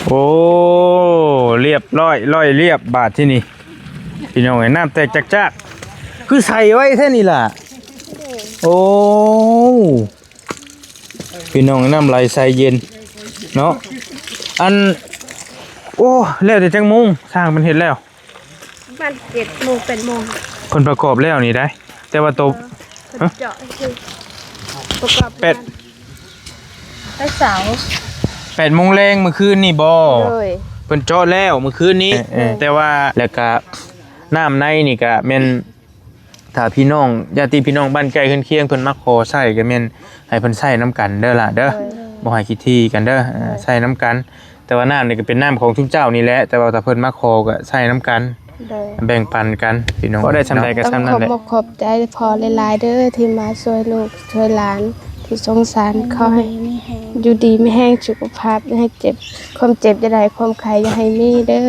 ໂອ້ ລຽບຮ້ອຍ ຮ້ອຍລຽບ ບາດທີນີ້ ພີ່ນ້ອງເອີຍ ນ້ຳແຕກຈາກໆ ຄືໃສໄວແທ້ນີ້ລະ. ໂອ້ ພີ່ນ້ອງ ນ້ຳໄຫຼໃສເຢັນເນາະ. ອັນ ໂອ້ ແລ້ວແຕ່ຈັກໂມງ ຊ່າງເພິ່ນເຮັດແລ້ວ? ປະມານເຈັດໂມງ ແປດໂມງ ເພິ່ນປະກອບແລ້ວນີ້ໄດ໋ ແຕ່ວ່າໂຕ ເອີ ເພິ່ນເຈາະ ຮະ? ປະກອບ ແປດ ແຕ່ເຊົ້າ ແປດໂມງແລງມື້ຄືນນີ້ບໍ? ໂດຍ ເພິ່ນເຈາະແລ້ວມື້ຄືນນີ້. ເອີ ເອີ ແຕ່ວ່າ ແລ້ວກະນ້ຳໃນນີ້ກະແມ່ນ ຖ້າພີ່ນ້ອງ ຍາດຕິພີ່ນ້ອງບ້ານໃກ້ເຮືອນຄຽງເພິ່ນມາຂໍໃຊ້ ກໍແມ່ນໃຫ້ເພິ່ນໃຊ້ນຳກັນເດີຫຼະເດີ. ໂດຍ ບໍ່ໃຫ້ຂີ້ຖີ່ກັນເດີ ເອີ ໃຊ້ນຳກັນ. ແຕ່ວ່ານ້ຳນີ້ກໍເປັນນ້ຳຂອງຊຸມເຈົ້ານີ້ແຫຼະ ແຕ່ວ່າຖ້າເພິ່ນມາຂໍກໍໃຊ້ນຳກັນ ໂດຍ ແບ່ງປັນກັນພີ່ນ້ອງ. ພໍໄດ້ສ່ຳໃດກໍສ່ຳນັ້ນແຫຼະ. ຕ້ອງຂອບອົກຂອບໃຈພໍ່ຫຼາຍໆເດີ ທີ່ມາຊ່ວຍລູກຊ່ວຍຫຼານທີ່ສົງສານ. ຂໍໃຫ້ຢູ່ດີມີແຮງ ສຸຂະພາບ ຢ່າໃຫ້ເຈັບ ຄວາມເຈັບຢ່າໄດ້ ຄວາມໄຂ້ຢ່າໃຫ້ມີເດີ.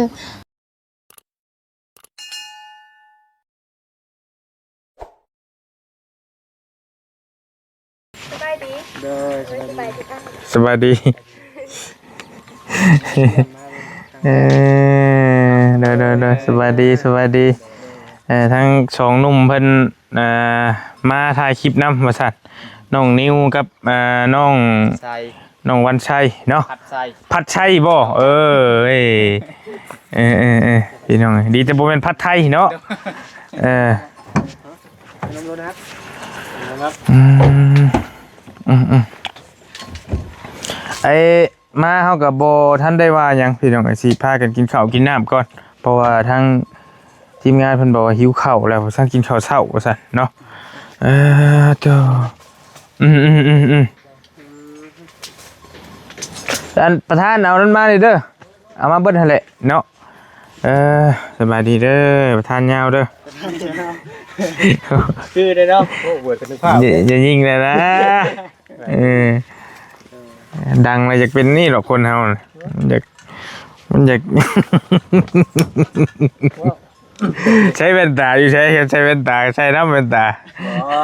ສະບາຍດີ ໂດຍ ສະບາຍດີ ສະບາຍດີ ເອີ ໂດຍ ໂດຍ ໂດຍ ສະບາຍດີ ສະບາຍດີ. ເອີ ທັງສອງໜຸ່ມເພິ່ນ ອ່າ ມາຖ່າຍຄລິບນຳວ່າຊັ້ນ ນ້ອງນິວກັບ ອ່າ ນ້ອງ ໄຊ ນ້ອງວັນໄຊເນາະ ພັດໄຊ ພັດໄຊບໍ່? ເອີຍ ເອີ ເອີ ເອີ ພີ່ນ້ອງເອີຍ ດີແຕ່ບໍ່ແມ່ນຜັດໄທເນາະ. ເອີ ອືມ ອືມ ອືມ ໄອ້ ມາເຮົາກໍບໍ່ທັນໄດ້ວ່າຫຍັງພີ່ນ້ອງເອີຍ ຊິພາກັນກິນເຂົ້າກິນນ້ຳກ່ອນ ເພາະວ່າທາງທີມງານເພິ່ນບອກວ່າຫິວເຂົ້າແລ້ວ ວ່າຊັ້ນ ກິນເຂົ້າເຊົ້າວ່າຊັ້ນເນາະ. ເອີ ໂທ້ ອືມ ອືມ ອືມ ອືມ ອັນປະທານເອົານັ້ນມານີ້ເດີ ເອົາມາເບິດຫັ້ນແຫຼະເນາະ. ເອີ ສະບາຍດີເດີ ປະທານຍາວເດີ ຄືເດີເນາະ. ໂອ້ ເວີດກັນໜຶ່ງພາບ ຢ່າ ຢ່າຍິງແລ້ວນະ ເອີ ດັງແລ້ວຢາກເປັນນີ້ດອກຄົນເຮົານະ ຢາກ ມັນຢາກ ໃສ່ແວ່ນຕາຢູ່ໃສ ໃສ່ແວ່ນຕາ ໃສ່ນຳແວ່ນຕາ ອໍ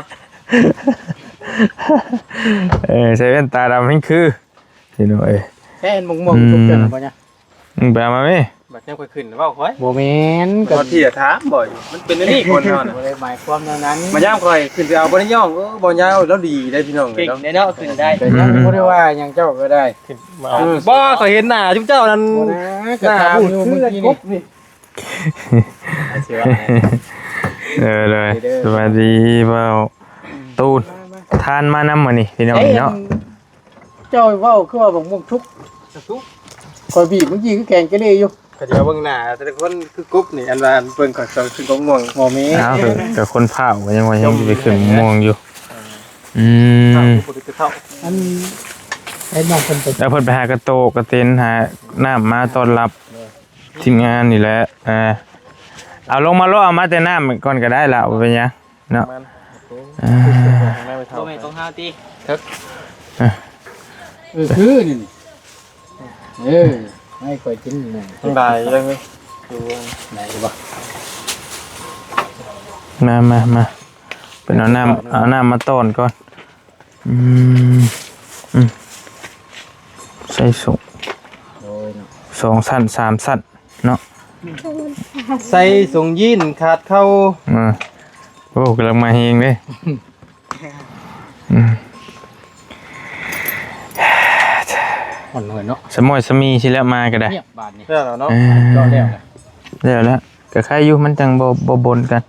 ເອີ ໃສ່ແວ່ນຕາດຳແຮ່ງຄື ພີ່ນ້ອງເອີຍ. ແມ່ນ ໝ່ອງ ໝ່ອງ ອືມ ທຸກເທື່ອນະບໍ່ຍາ? ອືມ ໄປເອົາມາແມ່. ບັດຍາມຂ້ອຍຂຶ້ນເວົ້າຂ້ອຍ ບໍ່ແມ່ນ ກໍ ເຮົາທີ່ຈະຖາມບໍ່ຢູ່ ມັນເປັນອັນນີ້ຄົນເຮົານະ ບໍ່ໄດ້ໝາຍຄວາມແນວນັ້ນ. ມາຍາມຂ້ອຍຂຶ້ນໄປເອົາບໍ່ໄດ້ຍ່ອງ ເອີ ບໍ່ຍາວລາວດີໄດ໋ພີ່ນ້ອງເອີຍເນາະ ເກັ່ງເດ້ເນາະ ຂຶ້ນໄດ້ ກໍຍັງ ອືມ ບໍ່ໄດ້ວ່າຫຍັງ ເຈົ້າກໍໄດ້ ຂຶ້ນມາເອົາ ບໍ່ ຂ້ອຍເຫັນໜ້າຊຸມເຈົ້ານັ້ນ ບໍ່ນະ ໜ້າບຸ້ນຄືກັນກົບນີ້. ເອີ ເດີ ສະບາຍດີບ່າວຕູນ ປະທານມານຳມື້ນີ້ພີ່ນ້ອງເນາະ. ເຈົ້າເວົ້າຄືວ່າບັກມ່ວງສຸກ ສຸກ ຂ້ອຍບີບເມື່ອກີ້ຄືແຂງເກເລຢູ່. ຂ້ອຍຈະເບິ່ງໜ້າແຕ່ລະຄົນຄືກົບນີ້ ອັນວ່າເບິ່ງຂ້ອຍສອງຄືບັກມ່ວງ ບໍ່ແມ່ນ ອ້າວ ກໍຄົນພ້າວກໍຍັງວ່າຍັງຊິໄປຂຶ້ນມ່ວງຢູ່. ອືມ ອັນ ໃຫ້ນ້ອງເພິ່ນໄປ ແລ້ວເພິ່ນໄປຫາກະໂຕກະເຕັນ ຫານ້ຳມາຕ້ອນຮັບທີມງານນີ້ແຫຼະ. ເອົາລົງມາໂລດ ເອົາມາແຕ່ນ້ຳກ່ອນກໍໄດ້ລະ ບໍ່ເປັນຫຍັງ. ເນາະ ແມ່ນ ເອີ ບໍ່ແມ່ນຂອງເຮົາຕິ ເອີ ເອີ ຄືນີ້ ເອີ ໃຫ້ຂ້ອຍກິນແດ່ ສະບາຍເລີຍ ໄດ້ບໍ່? ມາ ມາ ມາ ເພິ່ນເອົານ້ຳ ເອົານ້ຳມາຕ້ອນກ່ອນ. ອືມ ອືມ ໃສ່ສົງ ໂດຍເນາະ ສອງຊັ້ນ ສາມຊັ້ນ ເນາະ ໃສ່ສົງຢີນຂາດເຂົ້າ. ເອີ ໂອ້ ກຳລັງມາແຮງເດ້. ອືມ ອ່ອນໜ້ອຍເນາະ ສະໝ້ອຍສະມີຊິແລ້ວມາກໍໄດ້ ງຽບບາດນີ້ ແລ້ວເນາະ ເອີ ເຈາະແລ້ວ ແລ້ວແລ້ວ ກໍໄຄຢູ່ ມັນຈັ່ງບໍ່ ບໍ່ບົນກັນ.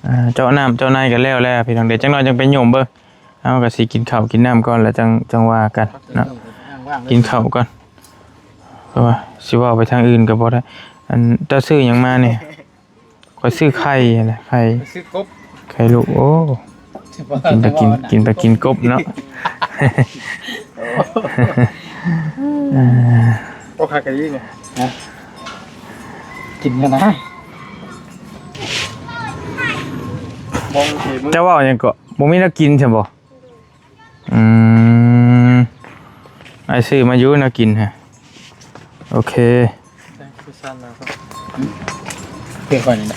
ອ່າ ເຈາະນ້ຳເຈາະໃນກໍແລ້ວແລ້ວ ພີ່ນ້ອງເດ້ ຈັກໜ້ອຍຈັ່ງໄປໂຍມເບິ່ງ. ເຮົາກໍຊິກິນເຂົ້າກິນນ້ຳກ່ອນ ແລ້ວຈັ່ງ ຈັ່ງວ່າກັນເນາະ ກິນເຂົ້າກ່ອນ ເພາະວ່າຊິເວົ້າໄປທາງອື່ນກໍບໍ່ໄດ້. ອັນ ເຈົ້າຊື້ຫຍັງມານີ້? ຂ້ອຍຊື້ໄຂ່ຫັ້ນແຫຼະ ໄຂ່ ຊື້ກົບ ໄຂ່ລູກ. ໂອ້ ກິນໄປກິນ ກິນໄປກິນກົບເນາະ. ເອີ ບໍ່ຄັກກະດີນີ້ ຮະ ກິນກັນນະ ເຈົ້າເວົ້າຫຍັງເກາະ? ບໍ່ມີແນວກິນຊັ້ນບໍ່? ອືມ ອ້າຍຊື້ມາຢູ່ແນວກິນຮະ. ໂອເຄ ເພງກ່ອນນີ້ນະ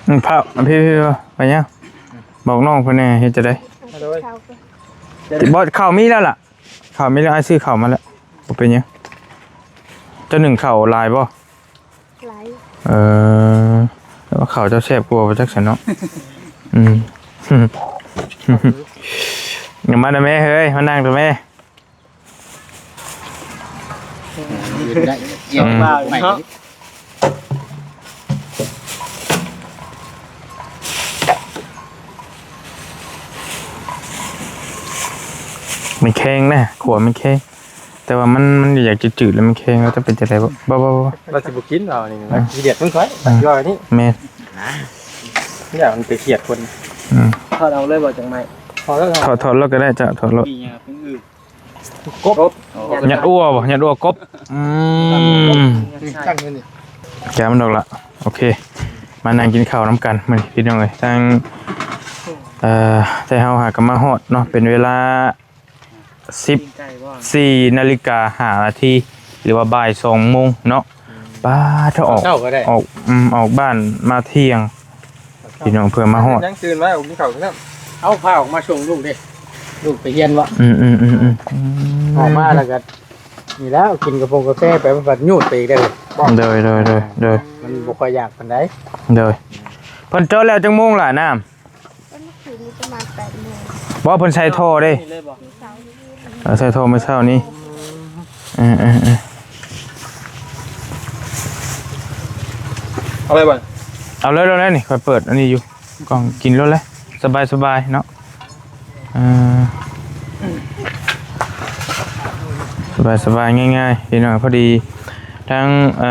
ອືມ ພາ ພີ່ ໄປຫຍັງ? ບອກນ້ອງເພິ່ນແດ່ ເຮັດຈັ່ງໃດ? ບໍ່ ເຂົ້າມີແລ້ວລະ ເຂົ້າມີແລ້ວ ອ້າຍຊື້ເຂົ້າມາແລ້ວ ບໍ່ເປັນຫຍັງ. ເຈົ້າໜຶ້ງເຂົ້າຫຼາຍບໍ່? ຫຼາຍ. ເອີ ແຕ່ວ່າເຂົ້າເຈົ້າແຊບກວ່າບໍ່ຈັກຊັ້ນເນາະ. ອືມ ມານຳແມ່ເຮີ້ຍ ມານັ່ງນຳແມ່. ອືມ ເນາະ ມັນແຂງນະ ຂົ້ວມັນແຂງ ແຕ່ວ່າມັນ ມັນຢາກຈືດໆ ແລ້ວມັນແຂງ ແລ້ວຈະເປັນຈັ່ງໃດບໍ່? ບໍ່ ບໍ່ ບໍ່ ບໍ່ ລາວຊິບໍ່ກິນ ລາວນີ້ ອືມ ຂີ້ດຽດເພິ່ນຂ້ອຍ ອືມ ຢອກນີ້ ແມ່ນ ຢ້ານມັນໄປຄຽດຄົນ. ອືມ ຖອດອອກເລີຍບໍ່? ຈັ່ງໃໝ່ ຖອດແລ້ວ ຖອດ ຖອດແລ້ວກໍໄດ້ ເຈົ້າ ຖອດແລ້ວ. ມີຫຍັງເປັນອື່ນ? ກົບ ຍັດອົ່ວບໍ່? ຍັດອົ່ວກົບ. ອືມ ຕັ້ງເງິນນີ້ ແກະມັນອອກລະ. ໂອເຄ ມານັ່ງກິນເຂົ້ານຳກັນມື້ນີ້ພີ່ນ້ອງເອີຍ. ທາງ ເອີ ແຕ່ເຮົາຫາກໍມາຮອດເນາະ ເປັນເວລາສິບສີ່ນາລິກາຫ້ານາທີ ຫຼືວ່າບ່າຍສອງໂມງເນາະ. ອືມ ປ້າດ ຖ້າອອກ ເຊົ້າກໍໄດ້ ອອກ ອືມ ອອກບ້ານມາທ່ຽງ ພີ່ນ້ອງ ເພື່ອມາຮອດ. ຍັງຕື່ນມາ ອອກກິນເຂົ້າຄືກັນ. ເອົາ ພາອອກມາສົ່ງລູກເດ້ ລູກໄປຮຽນບໍ່? ອືມໆໆໆ ອອກມາແລ້ວກໍ ນີ້ແລ້ວ ກິນກາຟົງກາແຟໄປ ມັນພັດຍູດໄປອີກເດ້. ໂດຍ ໂດຍ ໂດຍ ໂດຍ ມັນບໍ່ຄ່ອຍຢາກປານໃດ. ໂດຍ ເພິ່ນເຈາະແລ້ວຈັກໂມງລະນ້ຳ? ເພິ່ນມາຄືນນີ້ປະມານແປດໂມງ. ບໍ່ ເພິ່ນໃສ່ທໍ່ເດ້. ນີ້ເລີຍບໍ່? ເອີ ໃສ່ທໍ່ມື້ເຊົ້ານີ້. ເອີໆໆ ເອົາເລີຍບໍ່? ເອົາເລີຍ ເອົາເລີຍ ນີ້ຂ້ອຍເປີດອັນນີ້ຢູ່ ກ່ອງ ກິນໂລດເລີຍ ສະບາຍໆເນາະ. ເອີ ສະບາຍໆ ງ່າຍໆ ພີ່ນ້ອງ. ພໍດີທາງ ເອີ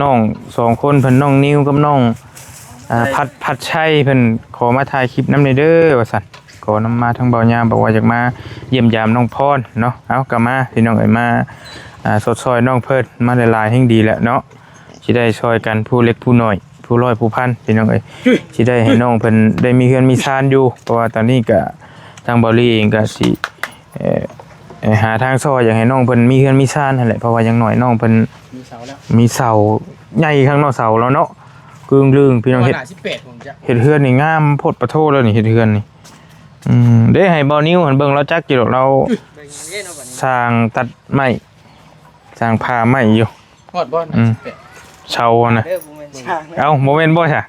ນ້ອງສອງຄົນເພິ່ນ ນ້ອງນິວກັບນ້ອງ ອ່າ ໄດ້ ພັດ ພັດໄຊ ເພິ່ນຂໍມາຖ່າຍຄລິບນຳແດ່ເດີວ່າຊັ້ນ. ຂໍນຳມາທາງເບົາຍາມ ບອກວ່າຢາກມາຢ້ຽມຢາມນ້ອງພອນເນາະ. ເອົາ ກໍມາ ພີ່ນ້ອງເອີຍ ມາ ອ່າ ຊົດຊ່ອຍນ້ອງເພິ່ນ ມາຫຼາຍໆແຮ່ງດີແຫຼະເນາະ. ຊິໄດ້ຊ່ອຍກັນຜູ້ເລັກຜູ້ນ້ອຍ ຜູ້ນ້ອຍຜູ້ພັນ ພີ່ນ້ອງເອີຍ. ຊິໄດ້ໃຫ້ນ້ອງເພິ່ນໄດ້ມີເຮືອນມີຊານຢູ່ ເພາະວ່າຕອນນີ້ກະທາງເບົາລີເອງກະຊິ ເອີ ຫາທາງຊ່ອຍ ຢາກໃຫ້ນ້ອງເພິ່ນມີເຮືອນມີຊານຫັ້ນແຫຼະ. ເພາະວ່າຢ່າງໜ້ອຍນ້ອງເພິ່ນມີເສົາແລ້ວ ມີເສົາໃຫຍ່ຂ້າງນອກ ເສົາແລ້ວເນາະ ກຶ່ງລຶ້ງ ພີ່ນ້ອງ. ເຮັດ ເຮັດເຮືອນນີ້ງາມໂພດປະໂທແລ້ວນີ້ ເຮັດເຮືອນນີ້. ອືມ ເດ້ ໃຫ້ເບົານິວຫັ້ນເບິ່ງ ລາວຈັກຢູ່ດອກ ລາວ ເບິ່ງເດ້ເນາະ ບັດນີ້ ຊ່າງຕັດໄມ້ ຊ່າງຜ່າໄມ້ຢູ່. ຮອດບໍ່? ອືມ ຫ້າສິບແປດ ເສົາຫັ້ນນະ. ເອີ ບໍ່ແມ່ນຊ່າງນະ. ເອົ້າ ບໍ່ແມ່ນບໍ່ຊະ?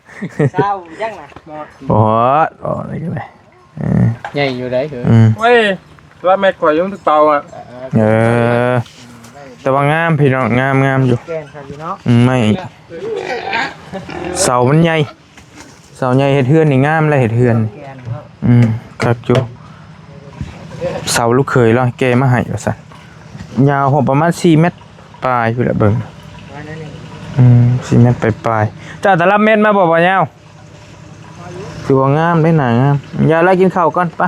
ເສົາຍັງນະ ບໍ່ຮອດ. ບໍ່ຮອດ ບໍ່ໄດ້ກໍໄດ້. ເອີ ໃຫຍ່ຢູ່ໃດ໋ ເອີ. ອືມ ໂອ້ຍ ວ່າແມັດຂ້ອຍຍັງຖືກເປົ່າອ່ະ. ເອີ ເອີ ແຕ່ວ່າງາມພີ່ນ້ອງ ງາມ ງາມຢູ່ ແກ່ນຄັກຢູ່ເນາະ. ອືມ ໄມ້ ເສົາມັນໃຫຍ່ ເສົາໃຫຍ່ ເຮັດເຮືອນນີ້ງາມແລ້ວ ເຮັດເຮືອນ. ແກ່ນເນາະ. ອືມ ຄັກຢູ່ ເສົາລູກເຂີຍລາວແກ່ມາໃຫ້ວ່າຊັ້ນ. ຍາວຮອດປະມານສີ່ແມັດປາຍພຸ້ນແຫຼະ ເບິ່ງ. ອືມ ສີ່ແມັດປາຍໆ. ເຈົ້າຕະລັບແມັດມາບໍ່ ບໍ່ຍາວ? ຖືວ່າງາມເດ້ ໜ້າງາມ. ຢ່າລະ ກິນເຂົ້າກ່ອນປະ.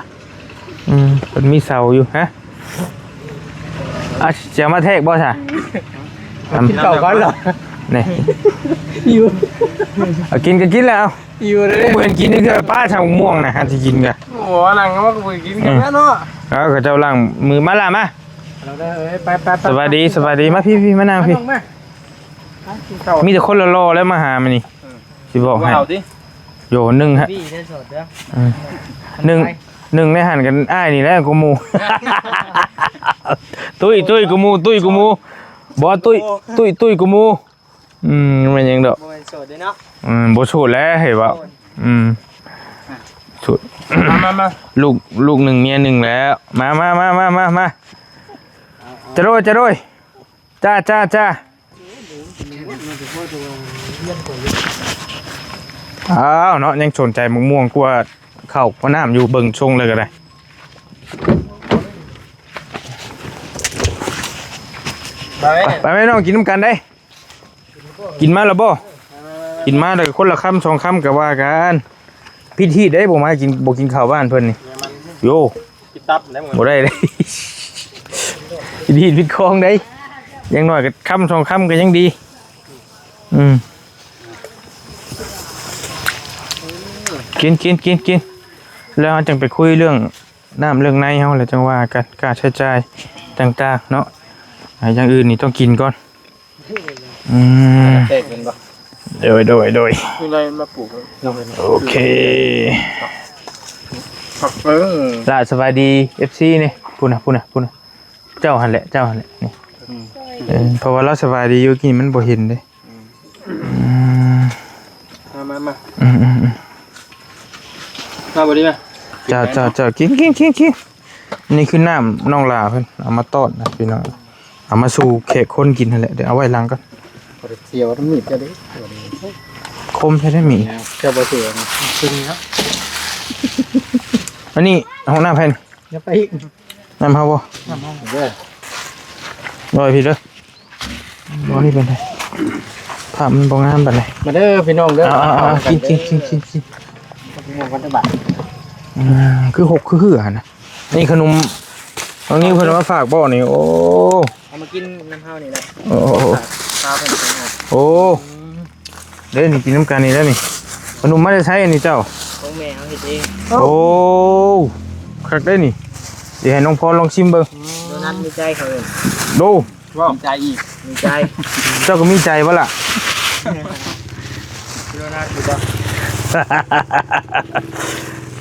ອືມ ເພິ່ນມີເສົາຢູ່. ຮະ ອາ ຊິເອົາມາແທກບໍ່ຊະ? ກິນເຂົ້າກ່ອນເນາະ. ນີ້ ຫິວ ເອົາ ກິນກໍກິນແລ້ວ ເອົາ ຫິວເດ້. ບໍ່ເຫັນກິນເທື່ອ ປ້າ ຊາວມ່ວງນະ ຫາຊິກິນກະ. ໂອ້ ນັ່ງກໍບໍ່ກິນກັນແລ້ວເນາະ. ເອີ ເຂົາເຈົ້າລ້າງມື. ມາລະ ມາ. ເອົາເດີ ເອີຍ ໄປໆໆ. ສະບາຍດີ ສະບາຍດີ. ມາ ພີ່ໆ ມານັ່ງພີ້. ມາ ມາ ກິນເຂົ້າ. ມີແຕ່ຄົນຫຼໍ່ໆແລ້ວມາຫາມື້ນີ້. ເອີ ຊິບອກໃຫ້ ໂຢ ໜຶ່ງ ອືມ ໜຶ່ງໃນຫັ້ນກັນອ້າຍນີ້ແຫຼະກວ່າໝູ່. ຕຸ້ຍ ຕຸ້ຍກວ່າໝູ່ ຕຸ້ຍກວ່າໝູ່. ບໍ່ ຕຸ້ຍ ຕຸ້ຍ ຕຸ້ຍກວ່າໝູ່. ອືມ ແມ່ນຫຍັງດອກ. ບໍ່ແມ່ນໂສດເດ້ເນາະ. ອືມ ບໍ່ໂສດແລ້ວ ເຫັນບໍ່. ອືມ ໂສດ. ມາໆໆ ລູກ ລູກໜຶ່ງເມຍໜຶ່ງແລ້ວ. ມາໆໆໆ ຈະໂດຍ ຈະໂດຍ. ຈ້າ ຈ້າ ຈ້າ. ອ້າວເນາະ ຍັງສົນໃຈໝາກມ່ວງກວ່າເຂົ້າກວ່ານ້ຳຢູ່ ເບິ່ງຊົງເລີຍກໍໄດ້. ໄປ ໄປ ໄປແມ່ນ້ອງ ກິນນຳກັນເດ້. ກິນມາແລ້ວບໍ່? ກິນມາແລ້ວກໍຄົນລະຄຳສອງຄຳກໍວ່າກັນ. ຜິດຮີດເດ້ ບໍ່ມາກິນ ບໍ່ກິນເຂົ້າບ້ານເພິ່ນນີ້. ໂຢ ຜິດຕັບແລ້ວ ບໍ່ໄດ້ເດ້ ຜິດຮີດຜິດຄອງເດ້. ຢ່າງໜ້ອຍກໍຄຳສອງຄຳກໍຍັງດີ. ອືມ ກິນ ກິນ ກິນ ກິນ ແລ້ວເຮົາຈັ່ງໄປຄຸຍເລື່ອງ ນ້ຳເລື່ອງໃນເຮົາ ແລ້ວຈັ່ງວ່າກັນ ຄ່າໃຊ້ຈ່າຍຕ່າງໆເນາະ. ອ່າ ຢ່າງອື່ນນີ້ຕ້ອງກິນກ່ອນ. ອືມ ແຕກແມ່ນບໍ່? ໂດຍ ໂດຍ ໂດຍ. ຢູ່ໃນມາປູກ ໂອເຄ. ເອີ ລະ ສະບາຍດີ ເອັຟຊີ ນີ້. ພຸ້ນນະ ພຸ້ນນະ ພຸ້ນນະ ເຈົ້າຫັ້ນແຫຼະ ເຈົ້າຫັ້ນແຫຼະ ນີ້. ອືມ ເອີ ເພາະວ່າລາວສະບາຍດີຢູ່ ກີ້ມັນບໍ່ເຫັນເດ້. ອືມ ອືມ ມາ ມາ ມາ ອືມ ອືມ ອືມ ມາບໍ່ດີມາ. ເຈົ້າ ເຈົ້າ ເຈົ້າ ກິນ ກິນ ກິນ ກິນ. ນີ້ຄືນ້ຳນ້ອງຫຼ້າເພິ່ນເອົາມາຕ້ອນນະພີ່ນ້ອງ ເອົາມາສູ່ແຂກຄົນກິນຫັ້ນແຫຼະ. ດຽວເອົາໄວ້ຫຼັງກ່ອນ. ບໍ່ໄດ້ສຽວນຳມີດເຈົ້າເດ້. ຄົມແທ້ໄດ໋ມີດ. ເຈົ້າບໍ່ສຽວນະ. ຄືນີ້ເນາະ. ອັນນີ້ຫ້ອງນ້ຳໃຜນີ້? ຢ່າໄປອີກ. ນ້ຳເຮົາບໍ່? ນ້ຳເຮົາເດີ. ລອຍພີ່ເດີ. ບໍ່ນີ້ເປັນໃດ? ພາບມັນບໍ່ງາມປານໃດ. ມາເດີພີ່ນ້ອງເດີ. ເອົາໆໆ ກິນ ກິນ ກິນ ກິນ ກິນ. ໝວກກັນເດີບາດ. ອືມ ຄືຫົກຄືເຮືອຫັ້ນນະ. ນີ້ຂະໜົມ ນ້ອງນິວເພິ່ນເອົາມາຝາກບໍ່ນີ້? ໂອ້ ເອົາມາກິນນຳເຮົານີ້ແຫຼະ. ໂອ້ ໂອ້ ໂອ້ ຕາເພິ່ນເປັນຫຍັງ? ໂອ້ ອືມ ເດ້ນີ້ ກິນນຳກັນນີ້ແລ້ວນີ້. ຂະໜົມມາແຕ່ໃສອັນນີ້ເຈົ້າ? ຂອງແມ່ເຮົາເຮັດເອງ. ໂອ້ ຄັກເດ້ນີ້. ຊິໃຫ້ນ້ອງພອນລອງຊິມເບິ່ງ. ໂດນັດມີໃຈເຂົາເອີ້ນ. ໂດ ມີໃຈອີກ ມີໃຈ. ເຈົ້າກໍມີໃຈບໍ່ລະ? ໂດນັດຢູ່ບໍ່?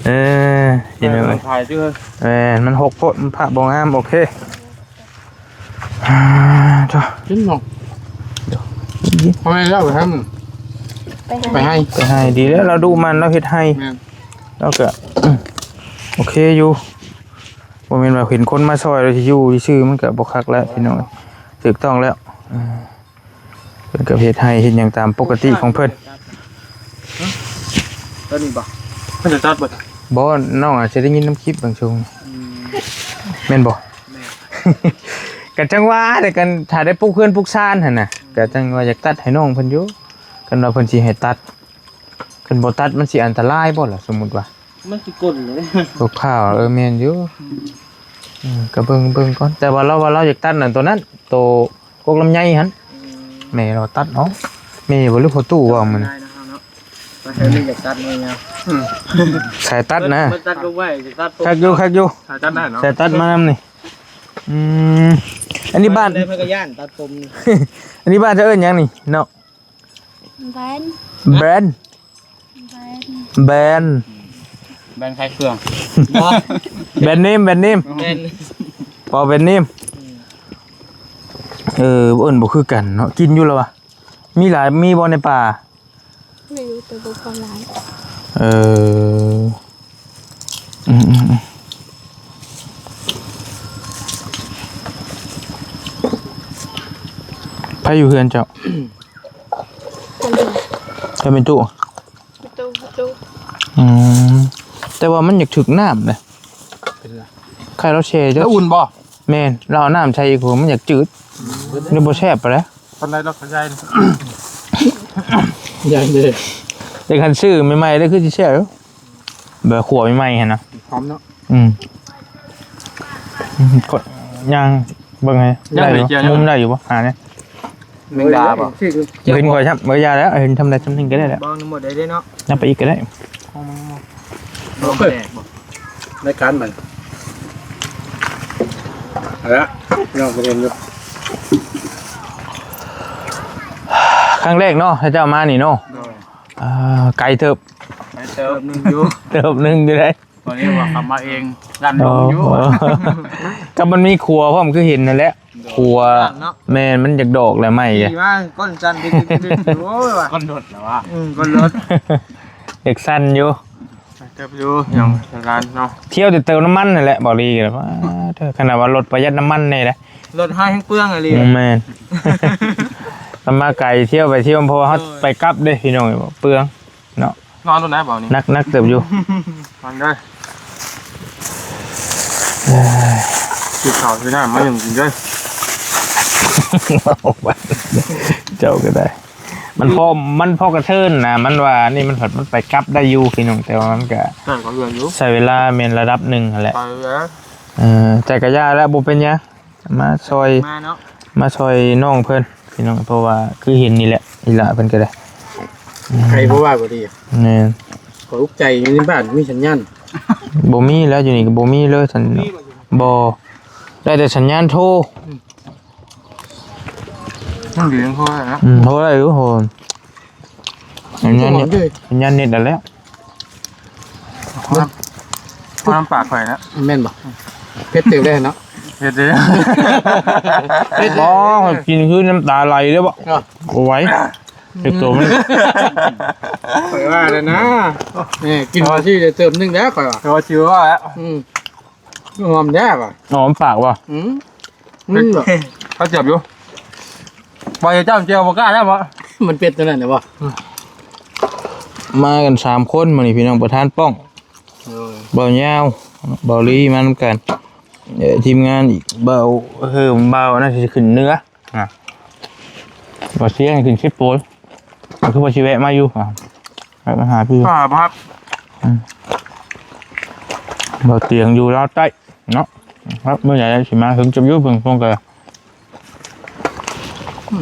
ເອີ ກິນເລີຍ. ຖ່າຍຊື່ ແມ່ນ ມັນຫົກໂພດ ມັນພາບບໍ່ງາມ. ໂອເຄ. ອ່າ ໂທ້ ກິນເນາະ. ເອົາໄປແລ້ວໄປໃຫ້ ໄປໃຫ້ ໄປໃຫ້. ດີແລ້ວ ລາວດຸໝັ່ນ ລາວເຮັດໃຫ້. ແມ່ນ ລາວກໍ ອືມ ໂອເຄຢູ່. ບໍ່ແມ່ນວ່າເຫັນຄົນມາຊ່ອຍແລ້ວຊິຢູ່ຊື່ໆ ມັນກໍບໍ່ຄັກແລ້ວພີ່ນ້ອງ. ຖືກຕ້ອງແລ້ວ. ເອີ ເພິ່ນກໍເຮັດໄຮ່ເຮັດຫຍັງຕາມປົກກະຕິຂອງເພິ່ນ. ຕົວນີ້ບໍ່? ເພິ່ນຈະຕັດບໍ່? ບໍ່ ນ້ອງອາດຈະໄດ້ຍິນນຳຄລິບບາງຊ່ວງ. ອືມ ແມ່ນບໍ່? ແມ່ນ. ກໍຈັ່ງວ່າແຫຼະ ກັນຖ້າໄດ້ປຸກເຮືອນປຸກຊານຫັ້ນນະ ອືມ ກໍຈັ່ງວ່າຢາກຕັດໃຫ້ນ້ອງເພິ່ນຢູ່ ຄັນວ່າເພິ່ນຊິໃຫ້ຕັດ. ຄັນບໍ່ຕັດມັນຊິອັນຕະລາຍບໍ່ລະ? ສົມມຸດວ່າ ມັນຊິກົນເລີຍ ພວກຂ້າວ. ເອີ ແມ່ນຢູ່. ອືມ ເອີ ກໍເບິ່ງ ເບິ່ງກ່ອນ. ແຕ່ວ່າລາວວ່າລາວຢາກຕັດນັ້ນ ຕົວນັ້ນ ໂຕກົກລຳໄຍຫັ້ນ. ອືມ ແມ່ລາວຕັດເອົາ. ແມ່ບໍ່ ຫຼືພໍ່ຕູ້ເວົ້າມື້ນັ້ນ. ໄດ້ນະເຮົາເນາະ ວ່າໃຫ້ມັນຢາກຕັດແນວຍາວ. ອືມ ສາຍຕັດນະ ມັນຕັດລົງໄວ້ ຢາກຕັດ ຄັກຢູ່ ຄັກຢູ່. ສາຍຕັດໄດ້ເນາະ ສາຍຕັດມານຳນີ້. ອືມ ອັນນີ້ບ້ານ ເພິ່ນກໍຢ້ານຕັດຜົມນີ້. ອັນນີ້ບ້ານເຈົ້າເອີ້ນຫຍັງນີ້ເນາະ? ແບນ ແບນ ແບນ ແບນ ແບນຂາຍເຄື່ອງ. ແບນເນມ ແບນເນມ ແບນ ເວົ້າແບນເນມ. ເອີ ເອີ້ນບໍ່ຄືກັນເນາະ. ກິນຢູ່ລະວະ? ມີຫຼາຍ ມີບໍ່ໃນປ່າ? ມີຢູ່ ແຕ່ບໍ່ພໍຫຼາຍ. ເອີ ອືມໆໆ ໃຜຢູ່ເຮືອນເຈົ້າ? ເຮືອນເພິ່ນ ເຮືອນແມ່ຕູ້. ແມ່ຕູ້ ແມ່ຕູ້. ອືມ ແຕ່ວ່າມັນຢາກຖືກນ້ຳເດ້. ເປັນຫຍັງ? ໄຂ່ລາວແຊ່ ແລ້ວອຸ່ນບໍ່? ແມ່ນ ລາວເອົານ້ຳໃສ່ອີກ ໂຫ ມັນຢາກຈືດ. ອືມ ມັນບໍ່ແຊບປານໃດ. ປານໃດດອກ ໃຫຍ່ ໃຫຍ່ເດ້. ແຕ່ຄັນຊື້ໃໝ່ໆເດ້ ຄືຊິແຊບຢູ່ ແບບຂົ້ວໃໝ່ໆຫັ້ນນະ. ຫອມເນາະ. ອືມ ອືມ ກະຍ່າງເບິ່ງໃຫ້ ໄດ້ຢູ່ບໍ່? ມຸມໄດ້ຢູ່ບໍ່? ຫາແດ່. ແມງດາບໍ່? ບໍ່ເຫັນຂ້ອຍຊ້ຳ. ບໍ່ ຢ່າແລ້ວ ເຫັນຊ່ຳໃດຊ່ຳໜຶ່ງກໍໄດ້ແຫຼະ. ບໍ່ ຍັງບໍ່ໄດ້ເດ້ເນາະ. ນຳໄປອີກກໍໄດ້. ລາຍການມັນ ເອົາລະ ນ້ອງກໍເຫັນຢູ່. ຄັ້ງແລກເນາະ ເຈົ້າມານີ້ເນາະ. ໂດຍ. ອ່າ ໄກເຕີບ. ໄກເຕີບໜຶ່ງຢູ່. ເຕີບໜຶ່ງຢູ່ເດ້. ຕອນນີ້ວ່າເຂົາມາເອງ ຢ້ານລົມຢູ່. ໂອ້ ກໍມັນມີຂົວພ້ອມ ຄືເຫັນຫັ້ນແຫຼະ. ໂດຍ. ຂົວ ຢ້ານເນາະ. ແມ່ນ ມັນຢາກດອກແຫຼະໄມ້. ຂີ່ມາກົ້ນສັ່ນ ໂອ້ຍວ່າ ກ້ນດົດແລ້ວວ່າ. ອືມ ກົ້ນດົດ ຢາກສັ່ນຢູ່. ເຕີບຢູ່ ອືມ ຍັງສະຫຼານເນາະ. ທ່ຽວແຕ່ເຕີມນ້ຳມັນຫັ້ນແຫຼະ ບໍ່ລີກໍວ່າເທີ ຂະໜາດວ່າລົດປະຢັດນ້ຳມັນແດ່ເດ້. ລົດເຮົາແຮ່ງເປືອງອີ່ຫຼີ. ອືມ ແມ່ນ. ນຳມາໄກ ທ່ຽວໄປທ່ຽວ ເພາະວ່າເຮົາ ໂດຍ ໄປກັບເດ້ພີ່ນ້ອງ ເປືອງ. ເນາະ ນອນໂລດນະ ເບົານີ້ ໜັກ ໜັກເຕີບຢູ່. ນອນເດີ ເອີຍ ກິນເຂົ້າກິນນ້ຳມາຫຍັງກິນເດີ. ເຈົ້າກໍໄດ້ ມັນພໍ ມັນພໍກະເທີນນະ ມັນວ່ານີ້ ມັນພັດ ມັນໄປກັບໄດ້ຢູ່ພີ່ນ້ອງ ແຕ່ວ່າມັນກະ ໃຊ້ເວລາແມ່ນລະດັບໜຶ່ງຫັ້ນແຫຼະ. ເອີ ແຕ່ກະຢ່າແລ້ວ ບໍ່ເປັນຫຍັງ. ມາຊ່ອຍ ມາເນາະ ມາຊ່ອຍນ້ອງເພິ່ນພີ່ນ້ອງ ເພາະວ່າຄືເຫັນນີ້ແຫຼະ ອີຫຼ້າເພິ່ນກໍໄດ້ ອືມ ໃຜບໍ່ວ່າບໍ່ດີ. ແມ່ນ ຂ້ອຍອຸກໃຈຢູ່ໃນບ້ານມີສັນຍານ ບໍ່ມີແລ້ວ ຢູ່ນີ້ກໍບໍ່ມີເລີຍສັນ ບໍ່ ໄດ້ແຕ່ສັນຍານໂທ. ອືມ ມັນດີໂທໄດ້ນະ. ອືມ ໂທໄດ້ຢູ່ໂຫ ສັນຍານເນັດ ສັນຍານເນັດນັ້ນແຫຼະ. ເອົານ້ຳປາກຂ້ອຍນະ. ແມ່ນບໍ່? ເຜັດເຕີບໄດ້ເນາະ. ເຮັດເດ້ ບໍ່ ກິນຄືນ້ຳຕາໄຫຼເດ້ບໍ່ ເນາະ ບໍ່ໄຫວ ເຮັດໂຕມັນ ຂ້ອຍວ່າແລ້ວນະ ນີ້ກິນຊື່ໄດ້ເຕີມໜຶ່ງແລ້ວຂ້ອຍວ່າ ແຕ່ວ່າຊື່ວ່າແລ້ວ ອືມ ຫອມແທ້ວ່າ ຫອມປາກບໍ່ ອືມ ອືມ ເຂົາເຈັບຢູ່ ບໍ່ເຈົ້າເຈົ້າບໍ່ກ້າແລ້ວບໍ່ ມັນເປັດຕົວນັ້ນນະບໍ່ ມາກັນສາມຄົນມື້ນີ້ພີ່ນ້ອງ ປະທານປ້ອງ ໂດຍ ບ່າວຍາວ ບ່າວລີມານຳກັນ ເອີ ທີມງານອີກ ບ່າວເຮີມ ບ່າວອັນນັ້ນຊິຂຶ້ນເໜືອ ອ່ະ ບໍ່ເສຍຂຶ້ນສິບໂປນ ກໍຄືວ່າຊິແວະມາຢູ່ ອ່ະ ແວະມາຫາພີ່ ອ່າ ບໍ່ຮັບ ອືມ ບໍ່ຕຽງຢູ່ລາວໃຕ້ເນາະ ຄັບ ມື້ໃດຊິມາເຖິງຈະຢູ່ເບິ່ງພວກກໍ ອື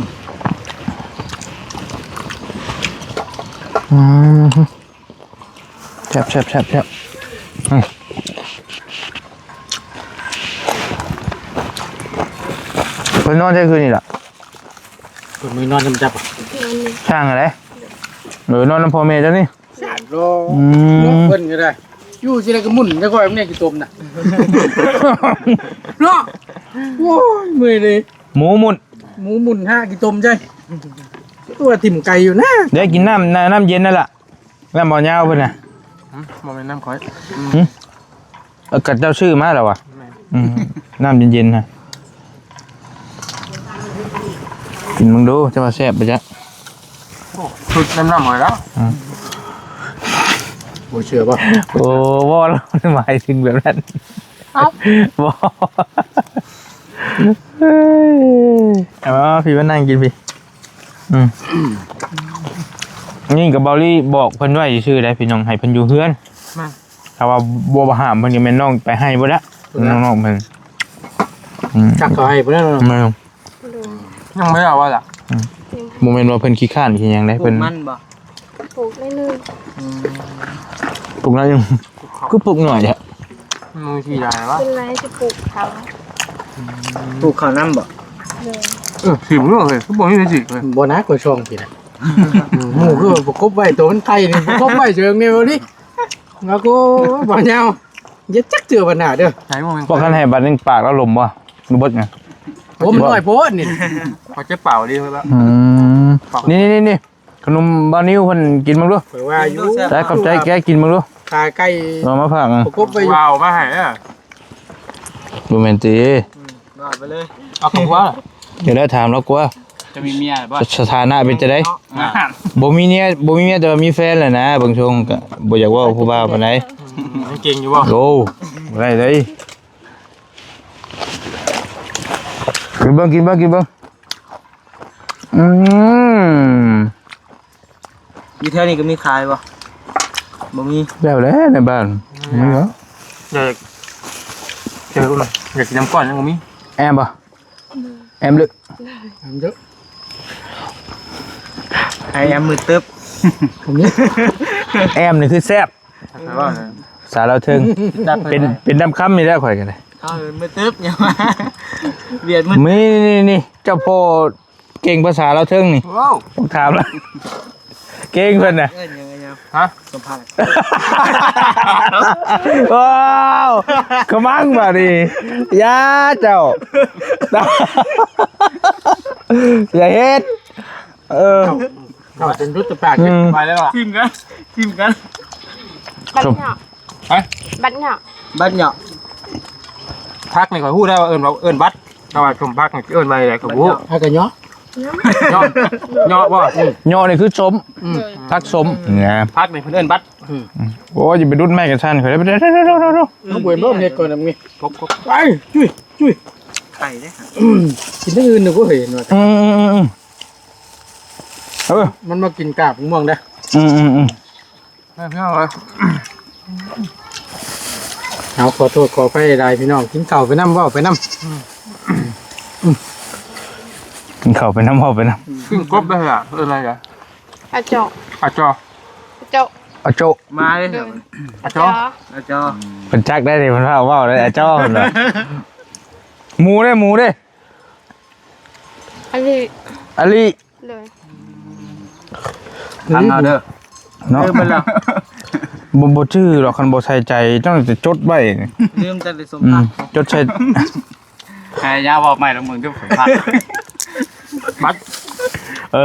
ມ ອືມ ແຊບໆໆໆ ອືມ ເພິ່ນນອນໃສຄືນນີ້ລະ ເພິ່ນນອນນຳຈັບ ຊ່າງຫັ້ນແຫຼະ ເອີ ນອນນຳພໍ່ແມ່ເຈົ້ານີ້ ອືມ ເພິ່ນກໍໄດ້ ຢູ່ຊິໄດ້ກໍໝຸ່ນ ແຕ່ຂ້ອຍມັນແນວຂີ້ຕົມນະ ເນາະ ໂອ້ຍ ເມື່ອຍເລີຍ ໝູໝຸ່ນ ໝູໝຸ່ນຫາຂີ້ຕົມໃສ່ ຕົວະຖິ້ມໄກ່ຢູ່ນະ ໄດ້ກິນນ້ຳ ນ້ຳເຢັນນັ້ນລະ ນ້ຳບໍ່ຍາວເພິ່ນນະ ຫຶ ບໍ່ແມ່ນນ້ຳຂ້ອຍ ຫຶ ເອີ ກະເຈົ້າຊື້ມາແລ້ວວະ ແມ່ນ ອືມ ນ້ຳເຢັນໆ ນະ ກິນເບິ່ງດູ ຈະວ່າແຊບບໍ່ຈັກ ໂອ້ ສຸດນ້ຳໆ ຂ້ອຍແລ້ວ ອືມ ບໍ່ເຊື່ອບໍ່ ໂອ້ ບໍ່ ລະໝາຍເຖິງແບບນັ້ນ ເອົ້າ ບໍ່ ເອົາ ພີ່ມານັ່ງກິນພີ່ ອືມ ນີ້ກໍເບົາລີບອກເພິ່ນໄວ້ຊື່ໆ ໄດ໋ພີ່ນ້ອງ ໃຫ້ເພິ່ນຢູ່ເຮືອນ ມາ ຖ້າວ່າບໍ່ ບໍ່ຫ້າມເພິ່ນກໍແມ່ນນ້ອງໄປໃຫ້ເບິດລະ ເພິ່ນນະ ນ້ອງໆ ເພິ່ນ ອືມ ຈັກເຂົາໃຫ້ເພິ່ນນະ ແມ່ນ ໂດຍ ຍັງບໍ່ໄດ້ເອົາວ່າລະ ອືມ ຍັງ ບໍ່ແມ່ນວ່າເພິ່ນຂີ້ຄ້ານຂີ້ຫຍັງເດ້ ປູກ ເພິ່ນ ມັນບໍ່ ປູກໜ້ອຍໜຶ່ງ ອືມ ປູກໜ້ອຍໜຶ່ງ ປູກເຂົ້າ ຄືປູກໜ້ອຍແທ້ ມັນມີທີ່ຫຼາຍວະ ເປັນໄລຊິປູກເຂົ້າ ປູກເຂົ້ານຳບໍ່ ໂດຍ ເອີ ຊິບໍ່ຮູ້ເລີຍ ຄືບໍ່ມີໃຜຊິເລີຍ ບໍ່ນະ ກວດຊ່ອງພີ້ນະ ໝູ່ຄືປະກົບໄວ້ ໂຕມັນໄຂ່ນີ້ປະກົບໄວ້ເຊີງແນວນີ້ ແລ້ວກໍບໍ່ຍາວ ຢ່າຈັກເທື່ອບັນໜ້າເດີ ບໍ່ຄັນໃຫ້ບາດໜຶ່ງປາກລາວລົມບໍ່ ບໍ່ເບິດຫຍັງ ໂອ້ ມັນນ້ອຍໂພດນີ້ ເຂົາຈະເປົ່າດີເລີຍ ອືມ ນີ້ໆໆ ຂະໜົມບ່າວນິວເພິ່ນກິນເບິ່ງດູ ຂ້ອຍວ່າຢູ່ ໄດ້ ຂອບໃຈ ແກະກິນເບິ່ງດູ ຂາໄກ່ ເອົາມາຝາກ ປະກົບໄວ້ຢູ່ ວ່າເອົາມາໃຫ້ເດີ ບໍ່ແມ່ນຕິ ອືມ ວ່າໄປເລີຍ ເອົາຂອງວ່າ ເຈົ້າໄດ້ຖາມລາວກວ່າ ຈະມີເມຍບໍ່ ສະ ສະຖານະເປັນຈັ່ງໃດ ອ່າ ບໍ່ມີເມຍ ບໍ່ມີເມຍ ແຕ່ວ່າມີແຟນແລ້ວນະ ເບິ່ງຊົງກໍບໍ່ຢາກເວົ້າຜູ້ບ່າວປານໃດ ອືມ ເກັ່ງຢູ່ບໍ່ ໂອ້ ບໍ່ໄດ້ເລີຍ ກິນເບິ່ງ ກິນເບິ່ງ ກິນເບິ່ງ ອືມ ຢູ່ແຖວນີ້ກໍມີຂາຍບໍ່? ບໍ່ມີ ແລ້ວແຫຼະໃນບ້ານ ອືມ ມີເນາະ ຢາກ ຢາກ ຢາກກິນນ້ຳກ້ອນຍັງບໍ່ມີ ແອມບໍ່? ແອມເລິກ ແອມເດີ ໃຫ້ແອມມືຕຶບ ແອມນີ້ຄືແຊບ ສາລາວເທິງ ເປັນ ເປັນດຳຄຳນີ້ແຫຼະ ຂ້ອຍກໍໄດ້ ເອົາມືຕຶບຫຍັງວະ ວຽດມື ນີ້ ນີ້ ນີ້ ເຈົ້າພໍ່ເກັ່ງພາສາລາວເທິງນີ້ ວ້າວ ຕ້ອງຖາມລະ ເກັ່ງເພິ່ນນະ ເອີ້ນຫຍັງ ຫະ ສຳພາດ ວ້າວ ຂະມັງບາດນີ້ ຢ່າເຈົ້າ ຢ່າເຮັດ ເອີ ເຂົ້າຈົນຫຼຸດແຕ່ປາກ ອືມ ໄປແລ້ວຫວາ ທີມກັນ ທີມກັນ ບັດເນາະ ຮະ ບັດເນາະ ບັດເນາະ ຜັກນີ້ຂ້ອຍຮູ້ໄດ້ວ່າເອີ້ນວ່າ ເອີ້ນບັດ ແຕ່ວ່າສົ້ມຜັກນີ້ເອີ້ນວ່າໃດກໍບໍ່ຮູ້ ຜັກກະເນາະ ເນາະ ເນາະບໍ່ ເນາະນີ້ຄືສົ້ມ ອືມ ຜັກສົ້ມນະ ຜັກນີ້ເພິ່ນເອີ້ນບັດ ອືມ ໂອ້ຍ ຢ່າໄປດຸດໄມ້ກັນຊັ້ນຂ້ອຍ ເອົາໄປເບິ່ງເຮັດກ່ອນນະ ນີ້ ກົບໆ ໄປ ຈຸ້ຍ ຈຸ້ຍ ໄຂ່ເດ້ ອືມ ກິນທາງອື່ນນະບໍ່ເຫັນວ່າ ອືມໆ ເອີ ມັນມາກິນກາບມ່ວງເດ້ ອືມໆ ເອົາ ຂໍໂທດຂໍອະໄພຫຼາຍພີ່ນ້ອງ ກິນເຂົ້າໄປນຳ ເວົ້າໄປນຳ ກິນເຂົ້າໄປນຳ ເວົ້າໄປນຳ ກິນກົບໄດ້ລະ ເອີ້ນຫຍັງ ອາເຈາະ ອາເຈາະ ອາເຈາະ ອາໂຈະ ມາເລີຍ ອາເຈາະ ອາເຈາະ ເພິ່ນຈັກໄດ້ນີ້ ເພິ່ນເວົ້າ ເວົ້າໄດ້ ອາເຈາະ ເພິ່ນວ່າ ໝູເດ້ ໝູເດ້ ອາລີ ອາລີ ໂດຍ ທາງເຮົາເດີ ເນາະ ລືມໄປແລ້ວ ບໍ່ ບໍ່ຈື່ດອກ ຄັນບໍ່ໃສ່ໃຈ ຕ້ອງຈະຈົດໄວ້ ລືມຕັ້ງແຕ່ສົມ ອືມ ພັກ ຈົດໃສ່ ໃຫ້ຍາເວົ້າໃໝ່ລະ ມຶງເດີ ບັດ ເອີ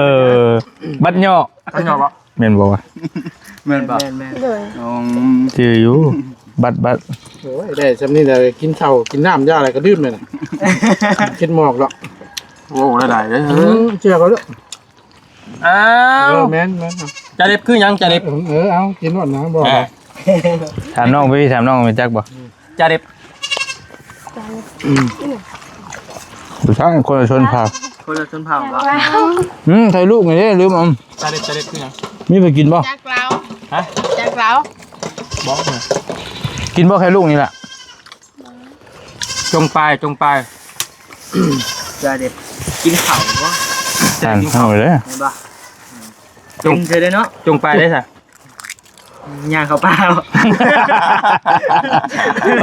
ບັດຫຍໍ້ ບັດຫຍໍ້ບໍ່? ແມ່ນບໍ່ວະ? ແມ່ນບໍ່? ແມ່ນໆ ໂດຍ ອືມ ຈື່ຢູ່ ບັດ ບັດ ໂອ້ຍ ໄດ້ຊ່ຳນີ້ແຫຼະ ກິນເຂົ້າກິນນ້ຳຢາແລ້ວກໍດື່ມແລ້ວນະ ຄິດໝອກດອກ ໂອ້ ຫຼາຍໆເດີ ອືມ ເຊື່ອເຂົາເດີ ອ້າວ ເອີ ແມ່ນໆ ຈາເລັບຄືຫຍັງ ຈາເລັບ? ເອີ ເອົາ ກິນໂລດນະ ບໍ່ ເອີ ຖາມນ້ອງໄປ ຖາມນ້ອງຮູ້ຈັກບໍ່? ຈາເລັບ ບໍ່ໃຊ່ ຄົນລະຊົນເຜົ່າ ຄົນລະຊົນເຜົ່າບໍ່? ອືມ ຖ່າຍຮູບນີ້ເດ້ ລືມເອົາ ຈາເລັບ ຈາເລັບຄືຫຍັງ? ມີໃຜກິນບໍ່? ຈັກລາວ ຮະ? ຈັກລາວ ບໍ່ ກິນບໍ່ ແຄ່ລູກນີ້ລະ ຈົ່ງປາຍ ຈົ່ງປາຍ ຈາເລັບ ກິນເຂົ້າບໍ່? ຈາເລັບກິນເຂົ້າ ເອົາເລີຍ ແມ່ນບໍ່? ຈົ່ງ ກິນເທື່ອເດ້ເນາະ ຈົ່ງປາຍໄດ້ຊະ ຍ່າງເຂົ້າປ່າ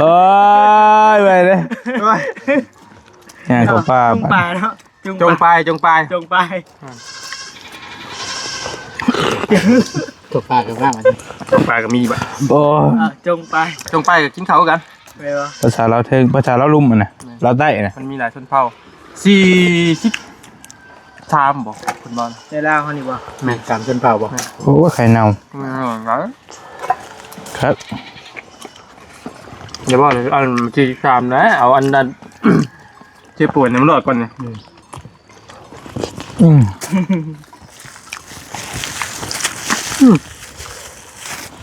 ໂອ້ຍ ໄປເດ້ ຍ່າງເຂົ້າປ່າ ຈົ່ງປາເນາະ ຈົ່ງປາຍ ຈົ່ງປາຍ ຈົ່ງປາຍ ອືມ ຈົງປາກັບວ່າມັນ ຈົງປາກໍມີບາດ ໂອ້ ເອີ ຈົງປາຍ ຈົງປາຍກໍກິນເຂົ້າຄືກັນ ແມ່ນບໍ່? ພາສາລາວເທິງ ພາສາລາວລຸ່ມຫັ້ນນະ ແມ່ນ ລາວໃຕ້ນະ ມັນມີຫຼາຍຊົນເຜົ່າ ສີ່ສິບສາມບໍ່ ເພິ່ນເວົ້ານະ ໃນລາວເຮົານີ້ບໍ່? ແມ່ນ ສາມຊົນເຜົ່າບໍ່? ແມ່ນ ໂອ້ ໄຂ່ເນົ່າ ແມ່ນຫຼາຍ ຄັກ ຢ່າເວົ້າເລີຍ ອັນສີ່ສິບສາມນະ ເອົາອັນນັ້ນ ເຈັບປວດໃຫ້ມັນລອດກ່ອນນີ້ ອືມ ອືມ ອືມ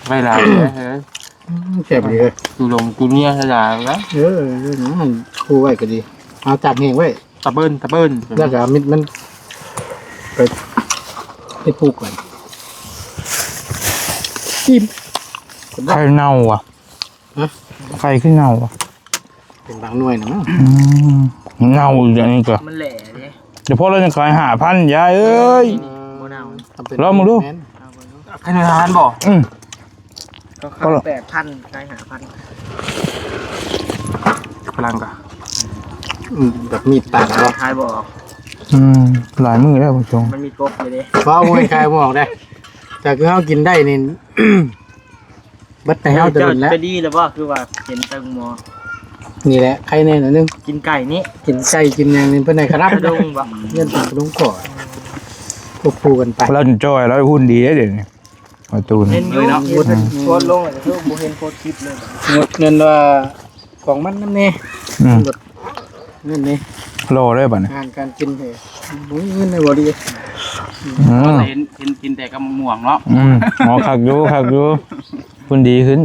ໄວຫຼາຍເດ້ ອືມ ແຊບດີເອີຍ ຕູລົງຕູເນຍຫຼາຍແລ້ວ ເອີ ເອີ ນັ້ນ ຄູ່ໄວ້ກໍດີ ເອົາຕາກແຫ້ງໄວ້ ຕະເບີນ ຕະເບີນ ແລ້ວກໍເອົາເມັດມັນ ໄປ ໄປປູກກ່ອນ ອີ່ມ ໄຂ່ເນົ່າຫວາ? ຮະ? ໄຂ່ຄືເນົ່າຫວາ? ເປັນບາງໜ່ວຍນະ ອືມ ເນົ່າອີກອັນນີ້ກໍ ມັນແຫຼເດ້ ແຕ່ພໍລາວຍັງຂາຍຫ້າພັນ ຍາຍເອີຍ ບໍ່ເນົ່າ ລອງເບິ່ງດູ ແມ່ນ ເອົາເບິ່ງດູ ຂະໜາດນັ້ນບໍ່? ອືມ ເຂົາຂາຍແປດພັນ ຂາຍຫ້າພັນ ຝຣັ່ງກໍ ອືມ ແບບມີດປາດບໍ່? ຂາຍບໍ່ອອກ ອືມ ຫຼາຍມື້ແລ້ວຜູ້ຊົມ ມັນມີກົບຢູ່ເດ້ ບໍ່ ບໍ່ຂາຍບໍ່ອອກເດ້ ແຕ່ຄືເຮົາກິນໄດ້ນີ້ ເບິດແຕ່ເຮົາແຕ່ ເຈົ້າ ເຈົ້າ ແລ້ວ ຈະດີແລ້ວບໍ່? ຄືວ່າເຫັນແຕ່ໝໍ ນີ້ແຫຼະ ໄຄແນ່ໜ້ອຍໜຶ່ງ ກິນໄກ່ນີ້ ກິນໄກ່ກິນຫຍັງນີ້ ເພິ່ນໃຫ້ຂະໜາດ ກະດົງບໍ່? ເງິນເປັນກະດົງກໍ ຄວບຄູ່ກັນໄປ ລາວຈ່ອຍ ລາວຫຸ່ນດີເດ້ດຽວນີ້ ປະຕູນ ເຫັນຢູ່ເນາະ ເຫັນໂພສລົງ ແລ້ວກໍຄືບໍ່ເຫັນໂພສຄລິບເລີຍ ໝົດເງິນວ່າ ຂອງມັນນຳແດ່ ອືມ ເງິນນີ້ ລໍເລີຍບາດນີ້ ອາຫານການກິນເດ້ ບໍ່ມີເງິນໃນບໍ່ດີ ອືມ ເຫັນ ເຫັນກິນແຕ່ກັບໝາກມ່ວງເນາະ ອືມ ອໍ ຄັກຢູ່ ຄັກຢູ່ ເພິ່ນດີຂຶ້ນ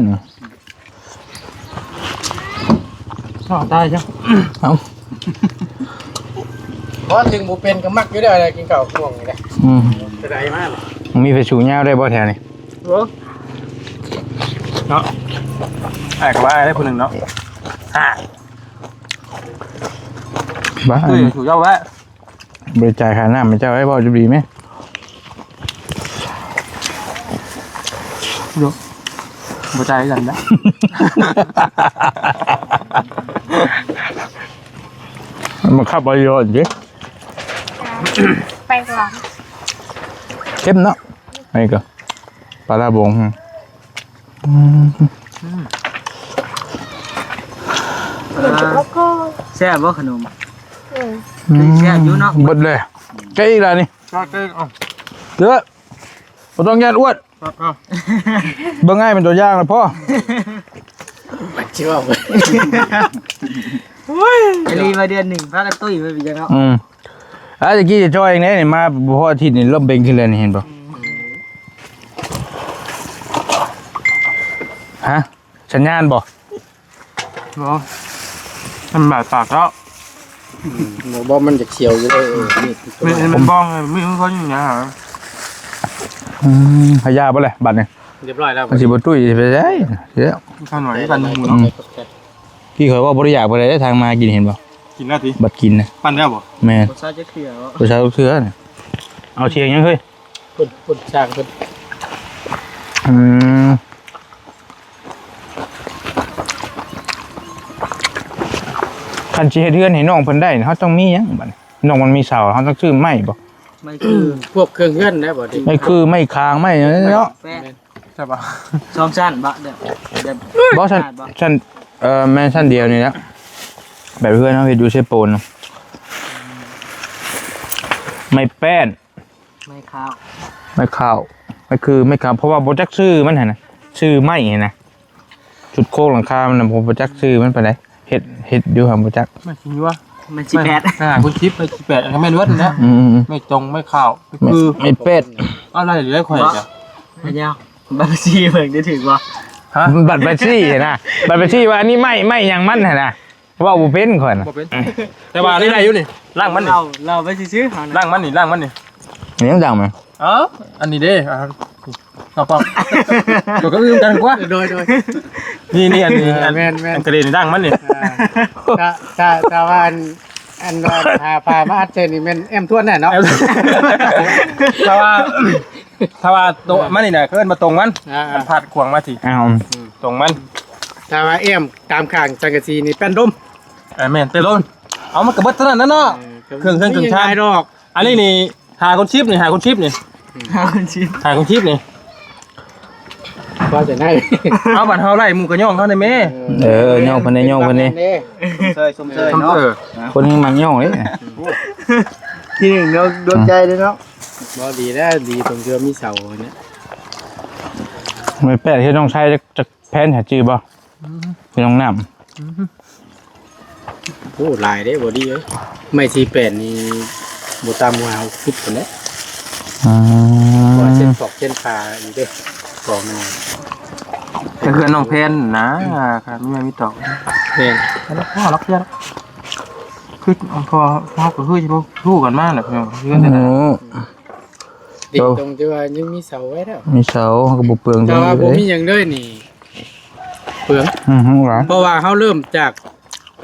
ຊອບຕາຍຈ້ະ ເອົ້າ ບໍ່ ເຖິງບໍ່ເປັນກໍມັກຢູ່ແລ້ວ ກິນເຂົ້າມ່ວງນີ້ແຫຼະ ອືມ ຈະໄດ້ມາ ມີໄປສູຍາວໄດ້ບໍ່ແຖວນີ້? ໂອ້ ເນາະ ອ້າຍກໍວ່າໄດ້ຜູ້ໜຶ່ງເນາະ ອ່າ ບ້າ ເອີຍ ຖືກເຈົ້າແລ້ວ ບໍ່ໄດ້ຈ່າຍຄ່ານ້ຳໃຫ້ເຈົ້າ ໃຫ້ເວົ້າດີໆແມະ ບໍ່ຈ່າຍຄືກັນນະ ມັນຂັບໄປຢູ່ເດ້ ໄປກ່ອນ ເຄັມເນາະ ອັນນີ້ກໍ ປາລາບົງ ອືມ ອືມ ແຊບບໍ່ຂະໜົມ? ອືມ ແຊບຢູ່ເນາະ ເບິດເລີຍ ແກະອີກລະນີ້ ເອົາ ເດີ ບໍ່ຕ້ອງຢ້ານອ້ວນ ເອົາ ເບິ່ງອ້າຍເປັນຕົວຢ່າງລະພໍ ມັນຊິເວົ້າ ໂອ້ຍ ໄປລີມາເດືອນໜຶ່ງ ພາກັນຕຸ້ຍໄປເປັນຫຍັງເນາະ ອືມ ອາ ຕະກີ້ຈະຈ່ອຍເອງເດ້ ນີ້ມາບໍ່ພໍອາທິດນີ້ ລົມເບັງຂຶ້ນແລ້ວນີ້ ເຫັນບໍ່? ຮະ? ສັນຍານບໍ່? ບໍ່ ມັນບາດປາກແລ້ວ ອືມ ບໍ່ ບໍ່ ມັນຈະຂຽວຢູ່ເດ້ ເອີ ມີດ ມີດ ມີດມັນບ້ອງ ມີດມັນຄົນຢູ່ນະ ອືມ ໃຫ້ຢາບໍ່ແຫຼະ ບາດນີ້ ຮຽບຮ້ອຍແລ້ວ ມັນຊິບໍ່ຕຸ້ຍ ຊິໄປໃສ ເດີ ຂ້າວໜ້ອຍກັນໝູເນາະ ອືມ ທີ່ຂ້ອຍເວົ້າບໍ່ໄດ້ຢາກປານໃດເດ້ ທາງມາກິນ ເຫັນບໍ່? ກິນແລ້ວຕິ? ບັດກິນນະ ປັ້ນແລ້ວບໍ່? ແມ່ນ ບໍ່ຊາຈັກເທື່ອ ບໍ່ຊາຈັກເທື່ອ ເອົາສຽງຫຍັງເຮີ້ຍ? ພຸ້ນ ພຸ້ນ ຊ່າງເພິ່ນ ອືມ ຄັນຊິເຮັດເຮືອນໃຫ້ນ້ອງເພິ່ນໄດ້ ເຮົາຕ້ອງມີຫຍັງບັດນີ້? ນ້ອງມັນມີເສົາ ເຮົາຕ້ອງຊື້ໄມ້ບໍ່? ໄມ້ຄື ພວກເຄື່ອງເຮືອນໄດ້ບໍ່? ໄມ້ຄື ໄມ້ຄາງ ໄມ້ຫຍັງເນາະ ແປ້ນ ແມ່ນ ໃຊ່ບໍ່? ສອງຊັ້ນບໍ່? ແບບ ແບບ ບໍ່ ຊັ້ນ ຊັ້ນ ເອີ ແມ່ນຊັ້ນດຽວນີ້ແຫຼະ ແບບເຮືອນເຮົາເຮັດຢູ່ເຊໂປນ ໄມ້ແປ້ນ ໄມ້ຂາວ ໄມ້ຂາວ ໄມ້ຄື ໄມ້ຂາວ ເພາະວ່າບໍ່ຈັກຊື່ມັນຫັ້ນນະ ຊື່ໄມ້ຫັ້ນນະ ຊຸດໂຄງຫຼັງຄາມັນນະ ບໍ່ ບໍ່ຈັກຊື່ມັນປານໃດ ເຮັດ ເຮັດຢູ່ຫັ້ນບໍ່ຈັກ ໄມ້ຂີ້ຫຍ້ວ ໄມ້ຊິບແປດ ໄມ້ ອ່າ ຄຸນຊິບ ໄມ້ຊິບແປດ ອັນນັ້ນແມ່ນເບິດຫັ້ນແຫຼະ ອືມໆໆ ໄມ້ຕົງ ໄມ້ຂາວ ໄມ້ ຄື ໄມ້ແປ້ນ ອາ ໄລ່ເລື້ອຍຂ້ອຍ ບໍ່ ກະ ໄມ້ຍາວ ບັດບັນຊີເບິ່ງໄດ້ຖືກບໍ່? ຮະ? ບັດບັນຊີຫັ້ນນະ ບັດບັນຊີວ່າອັນນີ້ໄມ້ ໄມ້ຫຍັງມັນຫັ້ນນະ ເວົ້າບໍ່ເປັນຂ້ອຍນະ ບໍ່ເປັນ ແຕ່ວ່າອັນນີ້ໄດ້ຢູ່ນີ້ ລ້າງມັນນີ້ ເລົ່າ ເລົ່າໄປຊື່ໆ ເຮົານະ ລ້າງມັນນີ້ ລ້າງມັນນີ້ ຍັງດັງໄໝ? ເອົ້າ ອັນນີ້ເດ້ ອ່າ ເອົາປອກ ຕົວກໍອື່ນກັນກວ່າ ໂດຍໆ ນີ້ ນີ້ ອັນນີ້ ເອີ ອັນ ແມ່ນໆ ອັນກະເດນນີ້ ລ້າງມັນນີ້ ອ່າ ຖ້າ ຖ້າ ຖ້າວ່າອັນ ອັນວ່າຫາຜ້າມາອັດໃສ່ນີ້ແມ່ນແອ້ມທວນແນ່ເນາະ ຖ້າວ່າ ຖ້າວ່າໂຕະມັນນີ້ນະ ເອີ້ນວ່າຕົງມັນ ອ່າໆ ມັນພາດຂວາງມາທີ່ ອ້າວ ຕົງມັນ ຖ້າວ່າແອ້ມຕາມຂ້າງສັງກະສີນີ້ແປ້ນດົມ ເອີ ແມ່ນ ແປ້ນດົມ ເອົາ ມັນກະເບິດເທົ່ານັ້ນນະເນາະ ເອີ ເຄື່ອງ ເຄື່ອງ ເຄື່ອງຊານ ງາຍດອກ ອັນນີ້ນີ້ ຫ້າຄູນສິບນີ້ ຫ້າຄູນສິບນີ້ ຫ້າຄູນສິບ ຫ້າຄູນສິບນີ້ ວ່າຈະໄດ້ ເອົາ ບັດເຮົາໄລ່ໝູ່ກະຍ້ອງເຮົາໄດ້ແມ້ ເອີ ຍ້ອງເພິ່ນແດ່ ຍ້ອງເພິ່ນແດ່ ຊົມເຊີຍ ຊົມເຊີຍເນາະ ເອີ ຄົນແຮງມັກຍ້ອງເດ້ ທີໜຶ່ງດວງ ດວງໃຈເດ້ເນາະ ບໍ່ ດີແລ້ວ ດີຕົງທີ່ວ່າມີເສົານີ້ ໄມ້ແປ້ນເຮັດນ້ອງຊາຍຈັກ ຈັກແຜ່ນຫາຈື່ບໍ່? ອືມ ເຮັດຫ້ອງນ້ຳ ອືມ ໂອ້ ຫຼາຍເດ້ ບໍ່ດີເອີຍ ໄມ້ສີ່ແປນນີ້ບໍ່ຕ່ຳກວ່າຫົກສິບພຸ້ນແຫຼະ ອືມ ເຊັ່ນຕອກເຊັ່ນຜາອີກເດ້ ກໍແມ່ນ ແຕ່ເຮືອນນ້ອງແພນນະ ຄັນມີໄມ້ມີຕອກ ແມ່ນ ແລ້ວພໍລັກເທື່ອ ຄື ພໍ ພໍກໍຄືຊິຮູ້ກັນມາແຫຼະ ເຮືອນ ອືມ ດີຕົງທີ່ວ່າຍັງມີເສົາໄວ້ແລ້ວ ມີເສົາ ເຮົາກໍບໍ່ເປືອງ ແຕ່ວ່າບໍ່ມີຫຍັງເລີຍນີ້ ເປືອງ ອືມ ເພາະວ່າເຮົາເລີ່ມຈາກ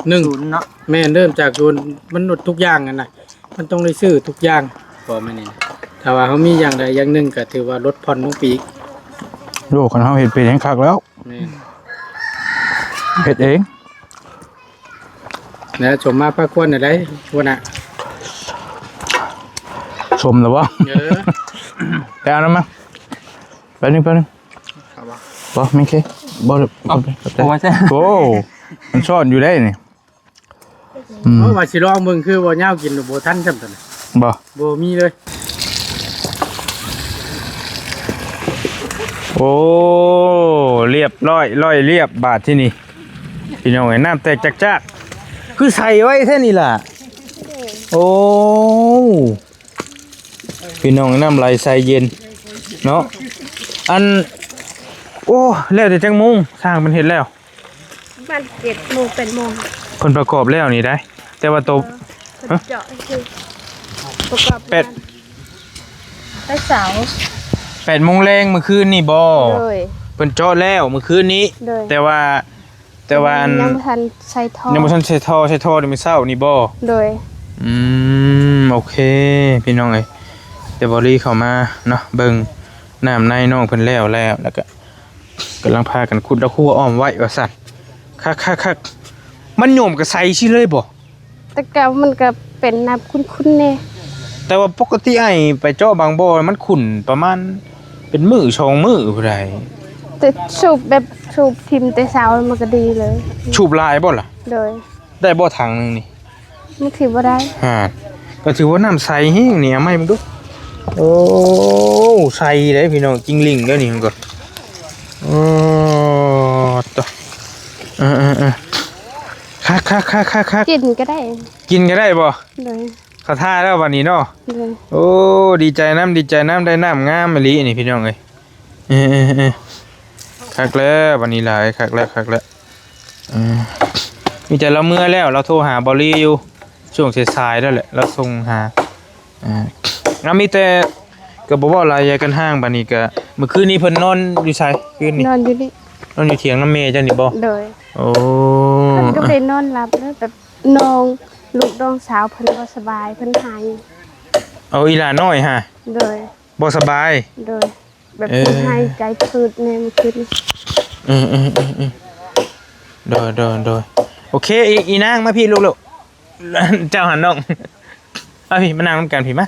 ໜຶ່ງ ສູນເນາະ ແມ່ນ ເລີ່ມຈາກສູນ ມະນຸດທຸກຢ່າງຫັ້ນນະ ມັນຕ້ອງໄດ້ຊື້ທຸກຢ່າງ ເພາະມັນນີ້ ຖ້າວ່າເຮົາມີຢ່າງໃດຢ່າງໜຶ່ງ ກໍຖືວ່າລົດຜ່ອນລົງໄປອີກ ໂອ້ ຄັນເຮົາເຮັດເປັນແຮງຄັກແລ້ວ ແມ່ນ ເຮັດເອງ ແລ້ວຊົມມາພາຄວນໄດ້ ຫົວໜ້າ ຊົມແລ້ວບໍ່? ເອີ ໄປເອົານຳມາ ແປັບໜຶ່ງ ແປັບໜຶ່ງ ເອົາບໍ່? ບໍ່ ແມ່ນເຄ ບໍ່ ເອົາ ໂອ້ຍ ໂອ້ ມັນຊ້ອນຢູ່ໄດ໋ນີ້ ອືມ ເອີ ວ່າຊິລອງເບິ່ງ ຄືບໍ່ຍາວກິນບໍ່ທັນຊ້ຳຕົວນີ້ ບໍ່ ບໍ່ມີເລີຍ ໂອ້ ລຽບຮ້ອຍ ຮ້ອຍລຽບ ບາດທີນີ້ ພີ່ນ້ອງເອີຍ ນ້ຳແຕກຈາກໆ ຄືໃສໄວແທ້ນີ້ລະ ໂອ້ ພີ່ນ້ອງ ນ້ຳໄຫຼໃສເຢັນເນາະ ອັນ ໂອ້ ແລ້ວແຕ່ຈັກໂມງ ຊ່າງເພິ່ນເຮັດແລ້ວ ປະມານເຈັດໂມງ ແປດໂມງ ເພິ່ນປະກອບແລ້ວນີ້ໄດ໋ ແຕ່ວ່າໂຕ ເອີ ເພິ່ນເຈາະຄືປະກອບ ແປດ ແຕ່ເຊົ້າ ແປດໂມງແລງມື້ຄືນນີ້ບໍ່? ໂດຍ ເພິ່ນເຈາະແລ້ວມື້ຄືນນີ້ ໂດຍ ແຕ່ວ່າ ແຕ່ວ່າອັນ ຍັງບໍ່ທັນໃສ່ທໍ່ ຍັງບໍ່ທັນໃສ່ທໍ່ ໃສ່ທໍ່ໃນມື້ເຊົ້ານີ້ບໍ່? ໂດຍ ອືມ ໂອເຄ ພີ່ນ້ອງເອີຍ ດຽວເບົາລີເຂົ້າມາເນາະ ເບິ່ງນ້ຳໃນນ້ອງເພິ່ນແລ້ວ ແລ້ວ ແລ້ວກໍກຳລັງພາກັນຂຸດລະຄົວອ້ອມໄວ້ວ່າຊັ້ນ ຄັກໆໆ ມັນໂຍມກໍໃສຊີ້ເລີຍບໍ່? ແຕ່ເກົ່າມັນກໍເປັນນ້ຳຂຸ້ນໆແດ່ ແຕ່ວ່າປົກກະຕິອ້າຍໄປເຈາະບາງບໍ່ ມັນຂຸ້ນປະມານເປັນມື້ສອງມື້ພຸ້ນໃດ ແຕ່ສູບແບບສູບຖິ້ມແຕ່ເຊົ້າມັນກໍດີເລີຍ ສູບຫຼາຍບໍ່ລະ? ໂດຍ ໄດ້ບໍ່ຖັງໜຶ່ງນີ້? ມັນຖືບໍ່ໄດ້ ຫາ ກໍຖືວ່ານ້ຳໃສແຮງນີ້ ເອົາໃໝ່ເບິ່ງດູ ໂອ້ ໃສເດ້ພີ່ນ້ອງ ຈິງລິງເດ້ນີ້ມັນກໍ ໂອ້ ໂຕ ເອີໆໆ ຄັກໆໆໆໆ ກິນກໍໄດ້ ກິນກໍໄດ້ບໍ່? ໂດຍ ເຂົ້າທ່າແລ້ວບັດນີ້ເນາະ ໂດຍ ໂອ້ ດີໃຈນຳ ດີໃຈນຳ ໄດ້ນ້ຳງາມອີ່ຫຼີນີ້ພີ່ນ້ອງເອີຍ ເອີໆໆ ຄັກແລ້ວບັດນີ້ຫຼາຍ ຄັກແລ້ວ ຄັກແລ້ວ ເອີ ມີແຕ່ລາວເມືອແລ້ວ ລາວໂທຫາເບົາລີຢູ່ ຊ່ວງສາຍໆແລ້ວແຫຼະ ລາວສົ່ງຫາ ເອີ ລາວມີແຕ່ ກໍບໍ່ເວົ້າຫຼາຍ ຢ່າກັນຫ່າງ ບັດນີ້ກໍ ມື້ຄືນນີ້ເພິ່ນນອນຢູ່ໃສ? ຄືນນີ້ ນອນຢູ່ນີ້ ນອນຢູ່ຖຽງນຳແມ່ເຈົ້ານີ້ບໍ່? ໂດຍ ໂອ້ ເພິ່ນກໍໄດ້ນອນຫຼັບເດີ ແບບນ້ອງ ລູກນ້ອງສາວເພິ່ນບໍ່ສະບາຍ ເພິ່ນໄຫ້ ເອົາ ອີ່ຫຼ້ານ້ອຍຫະ? ໂດຍ ບໍ່ສະບາຍ ໂດຍ ແບບ ເອີ ເພິ່ນໄຫ້ໃຈພືດແດ່ມື້ຄືນ ເອີໆໆໆ ໂດຍໆໆ ໂອເຄ ອີ ອີນາງມາພີ້ລູກໆ ເຈົ້າຫັ້ນນ້ອງ ມາພີ້ ມານັ່ງນຳກັນພີ້ມາ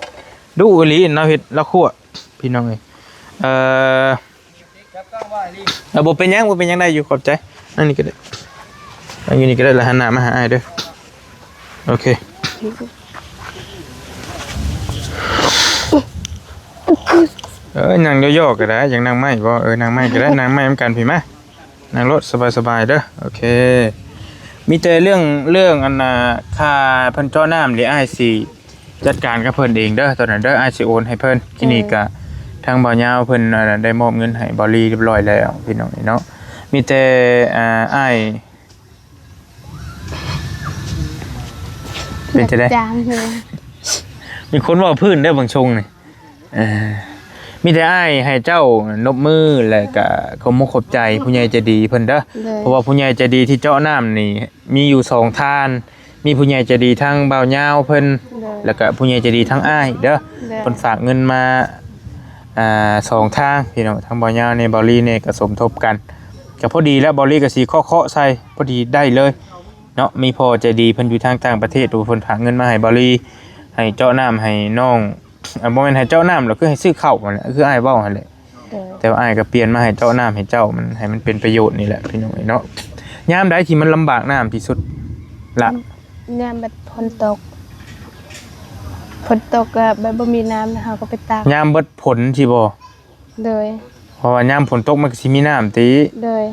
ດຸອີ່ຫຼີ ລາວເຮັດລາວຂົ້ວ ພີ່ນ້ອງເອີຍ ເອີ ເອີ ບໍ່ເປັນຫຍັງ ບໍ່ເປັນຫຍັງ ໄດ້ຢູ່ ຂອບໃຈ ນັ່ງນີ້ກໍໄດ້ ນັ່ງຢູ່ນີ້ກໍໄດ້ ລະຫັນໜ້າມາຫາອ້າຍເດີ ໂອເຄ ເອີ ນັ່ງຍໍ່ໆກໍໄດ້ ຢາກນັ່ງໄມ້ບໍ່? ເອີ ນັ່ງໄມ້ກໍໄດ້ ນັ່ງໄມ້ນຳກັນພີ້ມາ ນັ່ງໂລດ ສະບາຍໆເດີ. ໂອເຄ ມີແຕ່ເລື່ອງ ເລື່ອງອັນນ່າ ຄ່າເພິ່ນເຈາະນ້ຳນີ້ ອ້າຍຊິຈັດການກັບເພິ່ນເອງເດີ ຕອນນັ້ນເດີ ອ້າຍຊິໂອນໃຫ້ເພິ່ນ. ເອີ ທີ່ນີ້ກະທາງບ່າວຍາວເພິ່ນ ອັນນ່າ ໄດ້ມອບເງິນໃຫ້ບ່າວລີຮຽບຮ້ອຍແລ້ວ ພີ່ນ້ອງເອີຍເນາະ. ມີແຕ່ ອ່າ ອ້າຍ ເປັນຈັ່ງໃດ? ຈາມເລີຍ ມີຄົນເວົ້າພື້ນເດີບາງຊົງນີ້. ເອີ ມີແຕ່ອ້າຍໃຫ້ເຈົ້ານົບມື ແລະກະຂອບມຸກຂອບໃຈຜູ້ໃຫຍ່ໃຈດີເພິ່ນເດີ ໂດຍ ເພາະວ່າຜູ້ໃຫຍ່ໃຈດີທີ່ເຈາະນ້ຳນີ້ມີຢູ່ສອງທ່ານ ມີຜູ້ໃຫຍ່ໃຈດີທາງບ່າວຍາວເພິ່ນ ໂດຍ ແລະກະຜູ້ໃຫຍ່ໃຈດີທາງອ້າຍເດີ ໂດຍ ເພິ່ນຝາກເງິນມາ ອ່າ ສອງທາງພີ່ນ້ອງ ທາງບ່າວຍາວແດ່ ບ່າວລີແດ່ ກະສົມທົບກັນ ກະພໍດີແລ້ວ ບ່າວລີກະຊິເຄາະໆໃສ່ ພໍດີໄດ້ເລີຍເນາະ. ມີພໍ່ໃຈດີເພິ່ນຢູ່ທາງຕ່າງປະເທດ ເພິ່ນຝາກເງິນມາໃຫ້ບ່າວລີ ໃຫ້ເຈາະນ້ຳໃຫ້ນ້ອງ ອ່າ ບໍ່ແມ່ນໃຫ້ເຈາະນ້ຳດອກ ຄືໃຫ້ຊື້ເຂົ້າຫັ້ນແຫຼະ ຄືອ້າຍເວົ້າຫັ້ນແຫຼະ ໂດຍ ແຕ່ວ່າອ້າຍກໍປ່ຽນມາໃຫ້ເຈາະນ້ຳໃຫ້ເຈົ້າ ມັນ ໃຫ້ມັນເປັນປະໂຫຍດນີ້ແຫຼະ ພີ່ນ້ອງເອີຍເນາະ. ຍາມໃດທີ່ມັນລຳບາກນ້ຳທີ່ສຸດລະ? ຍາມແບບຝົນຕົກ ຝົນຕົກກໍແບບບໍ່ມີນ້ຳ ເຮົາກໍໄປຕັກ ຍາມເບິດຝົນຊີ້ບໍ່? ໂດຍ ເພາະວ່າຍາມຝົນຕົກມັນກໍຊິມີນ້ຳຕິ? ໂດຍ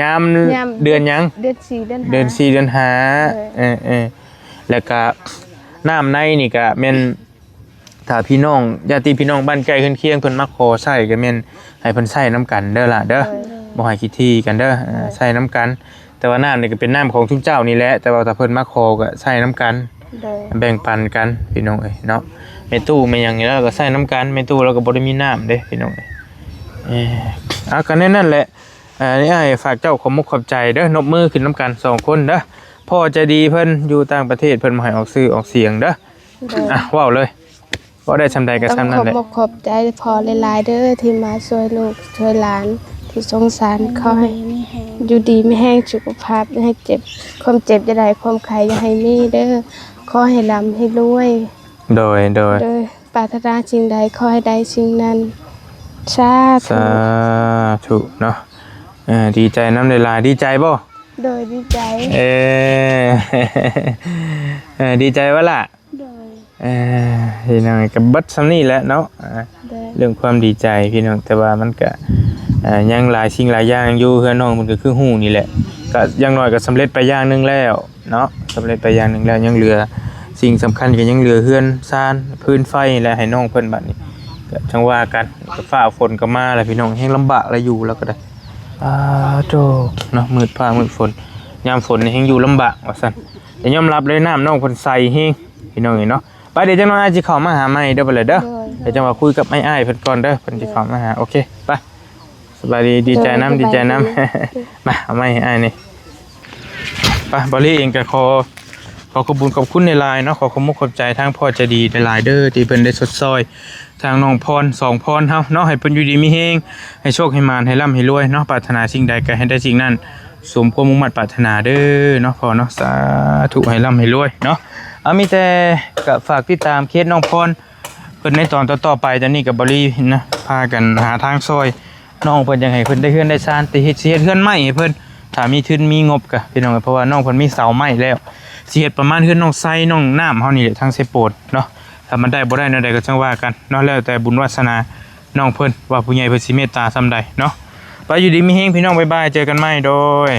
ຍາມ ຍາມເດືອນຫຍັງ? ເດືອນສີ່ ເດືອນຫ້າ ເດືອນສີ່ ເດືອນຫ້າ ໂດຍ ເອີໆ ແລ້ວກະນ້ຳໃນນີ້ກະແມ່ນ ຖ້າພີ່ນ້ອງ ຍາດຕິພີ່ນ້ອງບ້ານໃກ້ເຮືອນຄຽງເພິ່ນມາຂໍໃຊ້ ກໍແມ່ນໃຫ້ເພິ່ນໃຊ້ນຳກັນເດີຫຼະເດີ ໂດຍ ບໍ່ໃຫ້ຂີ້ຖີ່ກັນເດີ ໂດຍ ໃຊ້ນຳກັນ. ແຕ່ວ່ານ້ຳນີ້ກໍເປັນນ້ຳຂອງຊຸມເຈົ້ານີ້ແຫຼະ ແຕ່ວ່າຖ້າເພິ່ນມາຂໍກໍໃຊ້ນຳກັນ ໂດຍ ແບ່ງປັນກັນ ພີ່ນ້ອງເອີຍເນາະ. ແມ່ຕູ້ແມ່ຫຍັງນີ້ລະກໍໃຊ້ນຳກັນ ແມ່ຕູ້ລາວກໍບໍ່ໄດ້ມີນ້ຳເດ້ ພີ່ນ້ອງເອີຍ. ເອີ ເອົາ ກໍແນວນັ້ນແຫຼະ ເອີ ນີ້ອ້າຍຝາກເຈົ້າຂອບມຸກຂອບໃຈເດີ ນົບມືຂຶ້ນນຳກັນສອງຄົນເດີ. ພໍ່ໃຈດີເພິ່ນຢູ່ຕ່າງປະເທດ ເພິ່ນບໍ່ໃຫ້ອອກຊື່ອອກສຽງເດີ ໂດຍ ອ່ະ ເວົ້າເລີຍ ເວົ້າໄດ້ສ່ຳໃດກໍສ່ຳນັ້ນແຫຼະ. ຕ້ອງຂອບມຸກຂອບໃຈພໍ່ຫຼາຍໆເດີ ທີ່ມາຊ່ວຍລູກຊ່ວຍຫຼານ ທີ່ສົງສານ. ຂໍໃຫ້ຢູ່ດີມີແຮງ ສຸຂະພາບຢ່າໃຫ້ເຈັບ ຄວາມເຈັບຢ່າໄດ້ ຄວາມໄຂ້ຢ່າໃຫ້ມີເດີ ຂໍໃຫ້ລ່ຳໃຫ້ລວຍ. ໂດຍ ໂດຍ ໂດຍ ປາດຖະໜາສິ່ງໃດຂໍໃຫ້ໄດ້ສິ່ງນັ້ນ ສາທຸ ສາທຸເນາະ. ເອີ ດີໃຈນຳຫຼາຍໆ ດີໃຈບໍ່? ໂດຍ ດີໃຈ ເອີ ເອີ ດີໃຈບໍ່ລະ? ໂດຍ ເອີ ພີ່ນ້ອງ ກໍເບິດສ່ຳນີ້ແຫຼະເນາະ ໂດຍ ເລື່ອງຄວາມດີໃຈພີ່ນ້ອງ ແຕ່ວ່າມັນກະ ເອີ ຍັງຫຼາຍສິ່ງຫຼາຍຢ່າງຢູ່ ເຮືອນນ້ອງເພິ່ນກໍຄືຮູ້ນີ້ແຫຼະ ກໍຢ່າງໜ້ອຍກໍສຳເລັດໄປຢ່າງໜຶ່ງແລ້ວເນາະ ສຳເລັດໄປຢ່າງໜຶ່ງແລ້ວ ຍັງເຫຼືອສິ່ງສຳຄັນ ກໍຍັງເຫຼືອເຮືອນຊານ ຟືນໄຟ ແລະ ໃຫ້ນ້ອງເພິ່ນ. ບັດນີ້ກໍຈັ່ງວ່າກັນ ຟ້າຝົນກໍມາແລ້ວພີ່ນ້ອງ ແຮງລຳບາກແລ້ວຢູ່ແລ້ວກໍໄດ້ ອາໂຕ ເນາະ ມືດຟ້າມືດຝົນ ຍາມຝົນນີ້ແຮງຢູ່ລຳບາກວ່າຊັ້ນ ແຕ່ຍອມຮັບເລີຍ ນ້ຳນ້ອງເພິ່ນໃສແຮງ ພີ່ນ້ອງເອີຍເນາະ. ໄປ ດຽວຈັກໜ້ອຍອ້າຍຊິເຂົ້າມາຫາໃໝ່ເດີ ໄປເລີຍເດີ ໂດຍ ດຽວຈັ່ງວ່າຄຸຍກັບອ້າຍໆເພິ່ນກ່ອນເດີ ເພິ່ນຊິເຂົ້າມາຫາ ໂອເຄ ໄປ ສະບາຍດີ ດີໃຈນຳ ໂດຍ ດີໃຈນຳ ສະບາຍດີ ມາ ເອົາໄມ້ໃຫ້ອ້າຍນີ້ ໄປ ບ່າວລີເອງກໍຂໍ ຂໍຂອບບຸນຂອບຄຸນຫຼາຍໆເນາະ ຂໍຂອບມຸກຂອບໃຈທາງພໍ່ໃຈດີຫຼາຍໆເດີ ທີ່ເພິ່ນໄດ້ຊົດຊ່ອຍ ທາງນ້ອງພອນ ສອງພອນເຮົາເນາະ ໃຫ້ເພິ່ນຢູ່ດີມີແຮງ ໃຫ້ໂຊກໃຫ້ໝານ ໃຫ້ລ່ຳໃຫ້ລວຍເນາະ ປາດຖະໜາສິ່ງໃດກໍໃຫ້ໄດ້ສິ່ງນັ້ນ ສົມຄວາມມຸ່ງມາດປາດຖະໜາເດີເນາະ ພໍ່ເນາະ ສາທຸ ໃຫ້ລ່ຳໃຫ້ລວຍເນາະ. ເອົາ ມີແຕ່ກໍຝາກຕິດຕາມເຄສນ້ອງພອນເພິ່ນໃນຕອນຕໍ່ໆໄປ ຕອນນີ້ກໍບ່າວລີນະ ພາກັນຫາທາງຊ່ອຍ ນ້ອງເພິ່ນຢາກໃຫ້ເພິ່ນໄດ້ເຮືອນໄດ້ຊານ ແຕ່ເຮັດ ຊິເຮັດເຮືອນໄມ້ໃຫ້ເພິ່ນ ຖ້າມີທຶນມີງົບກະ ພີ່ນ້ອງເອີຍ ເພາະວ່ານ້ອງເພິ່ນມີເສົາໄມ້ແລ້ວ ຊິເຮັດປະມານເຮືອນນ້ອງໄຊ ນ້ອງນ້ຳເຮົານີ້ແຫຼະ ທາງເຊໂປນເນາະ. ຖ້າມັນໄດ້ບໍ່ໄດ້ແນວໃດກໍຈັ່ງວ່າກັນເນາະ ແລ້ວແຕ່ບຸນວາສະໜານ້ອງເພິ່ນ ວ່າຜູ້ໃຫຍ່ເພິ່ນຊິເມດຕາສ່ຳໃດເນາະ. ໄປ ຢູ່ດີມີແຮງພີ່ນ້ອງ ບາຍບາຍ ເຈີກັນໃໝ່ ໂດຍ.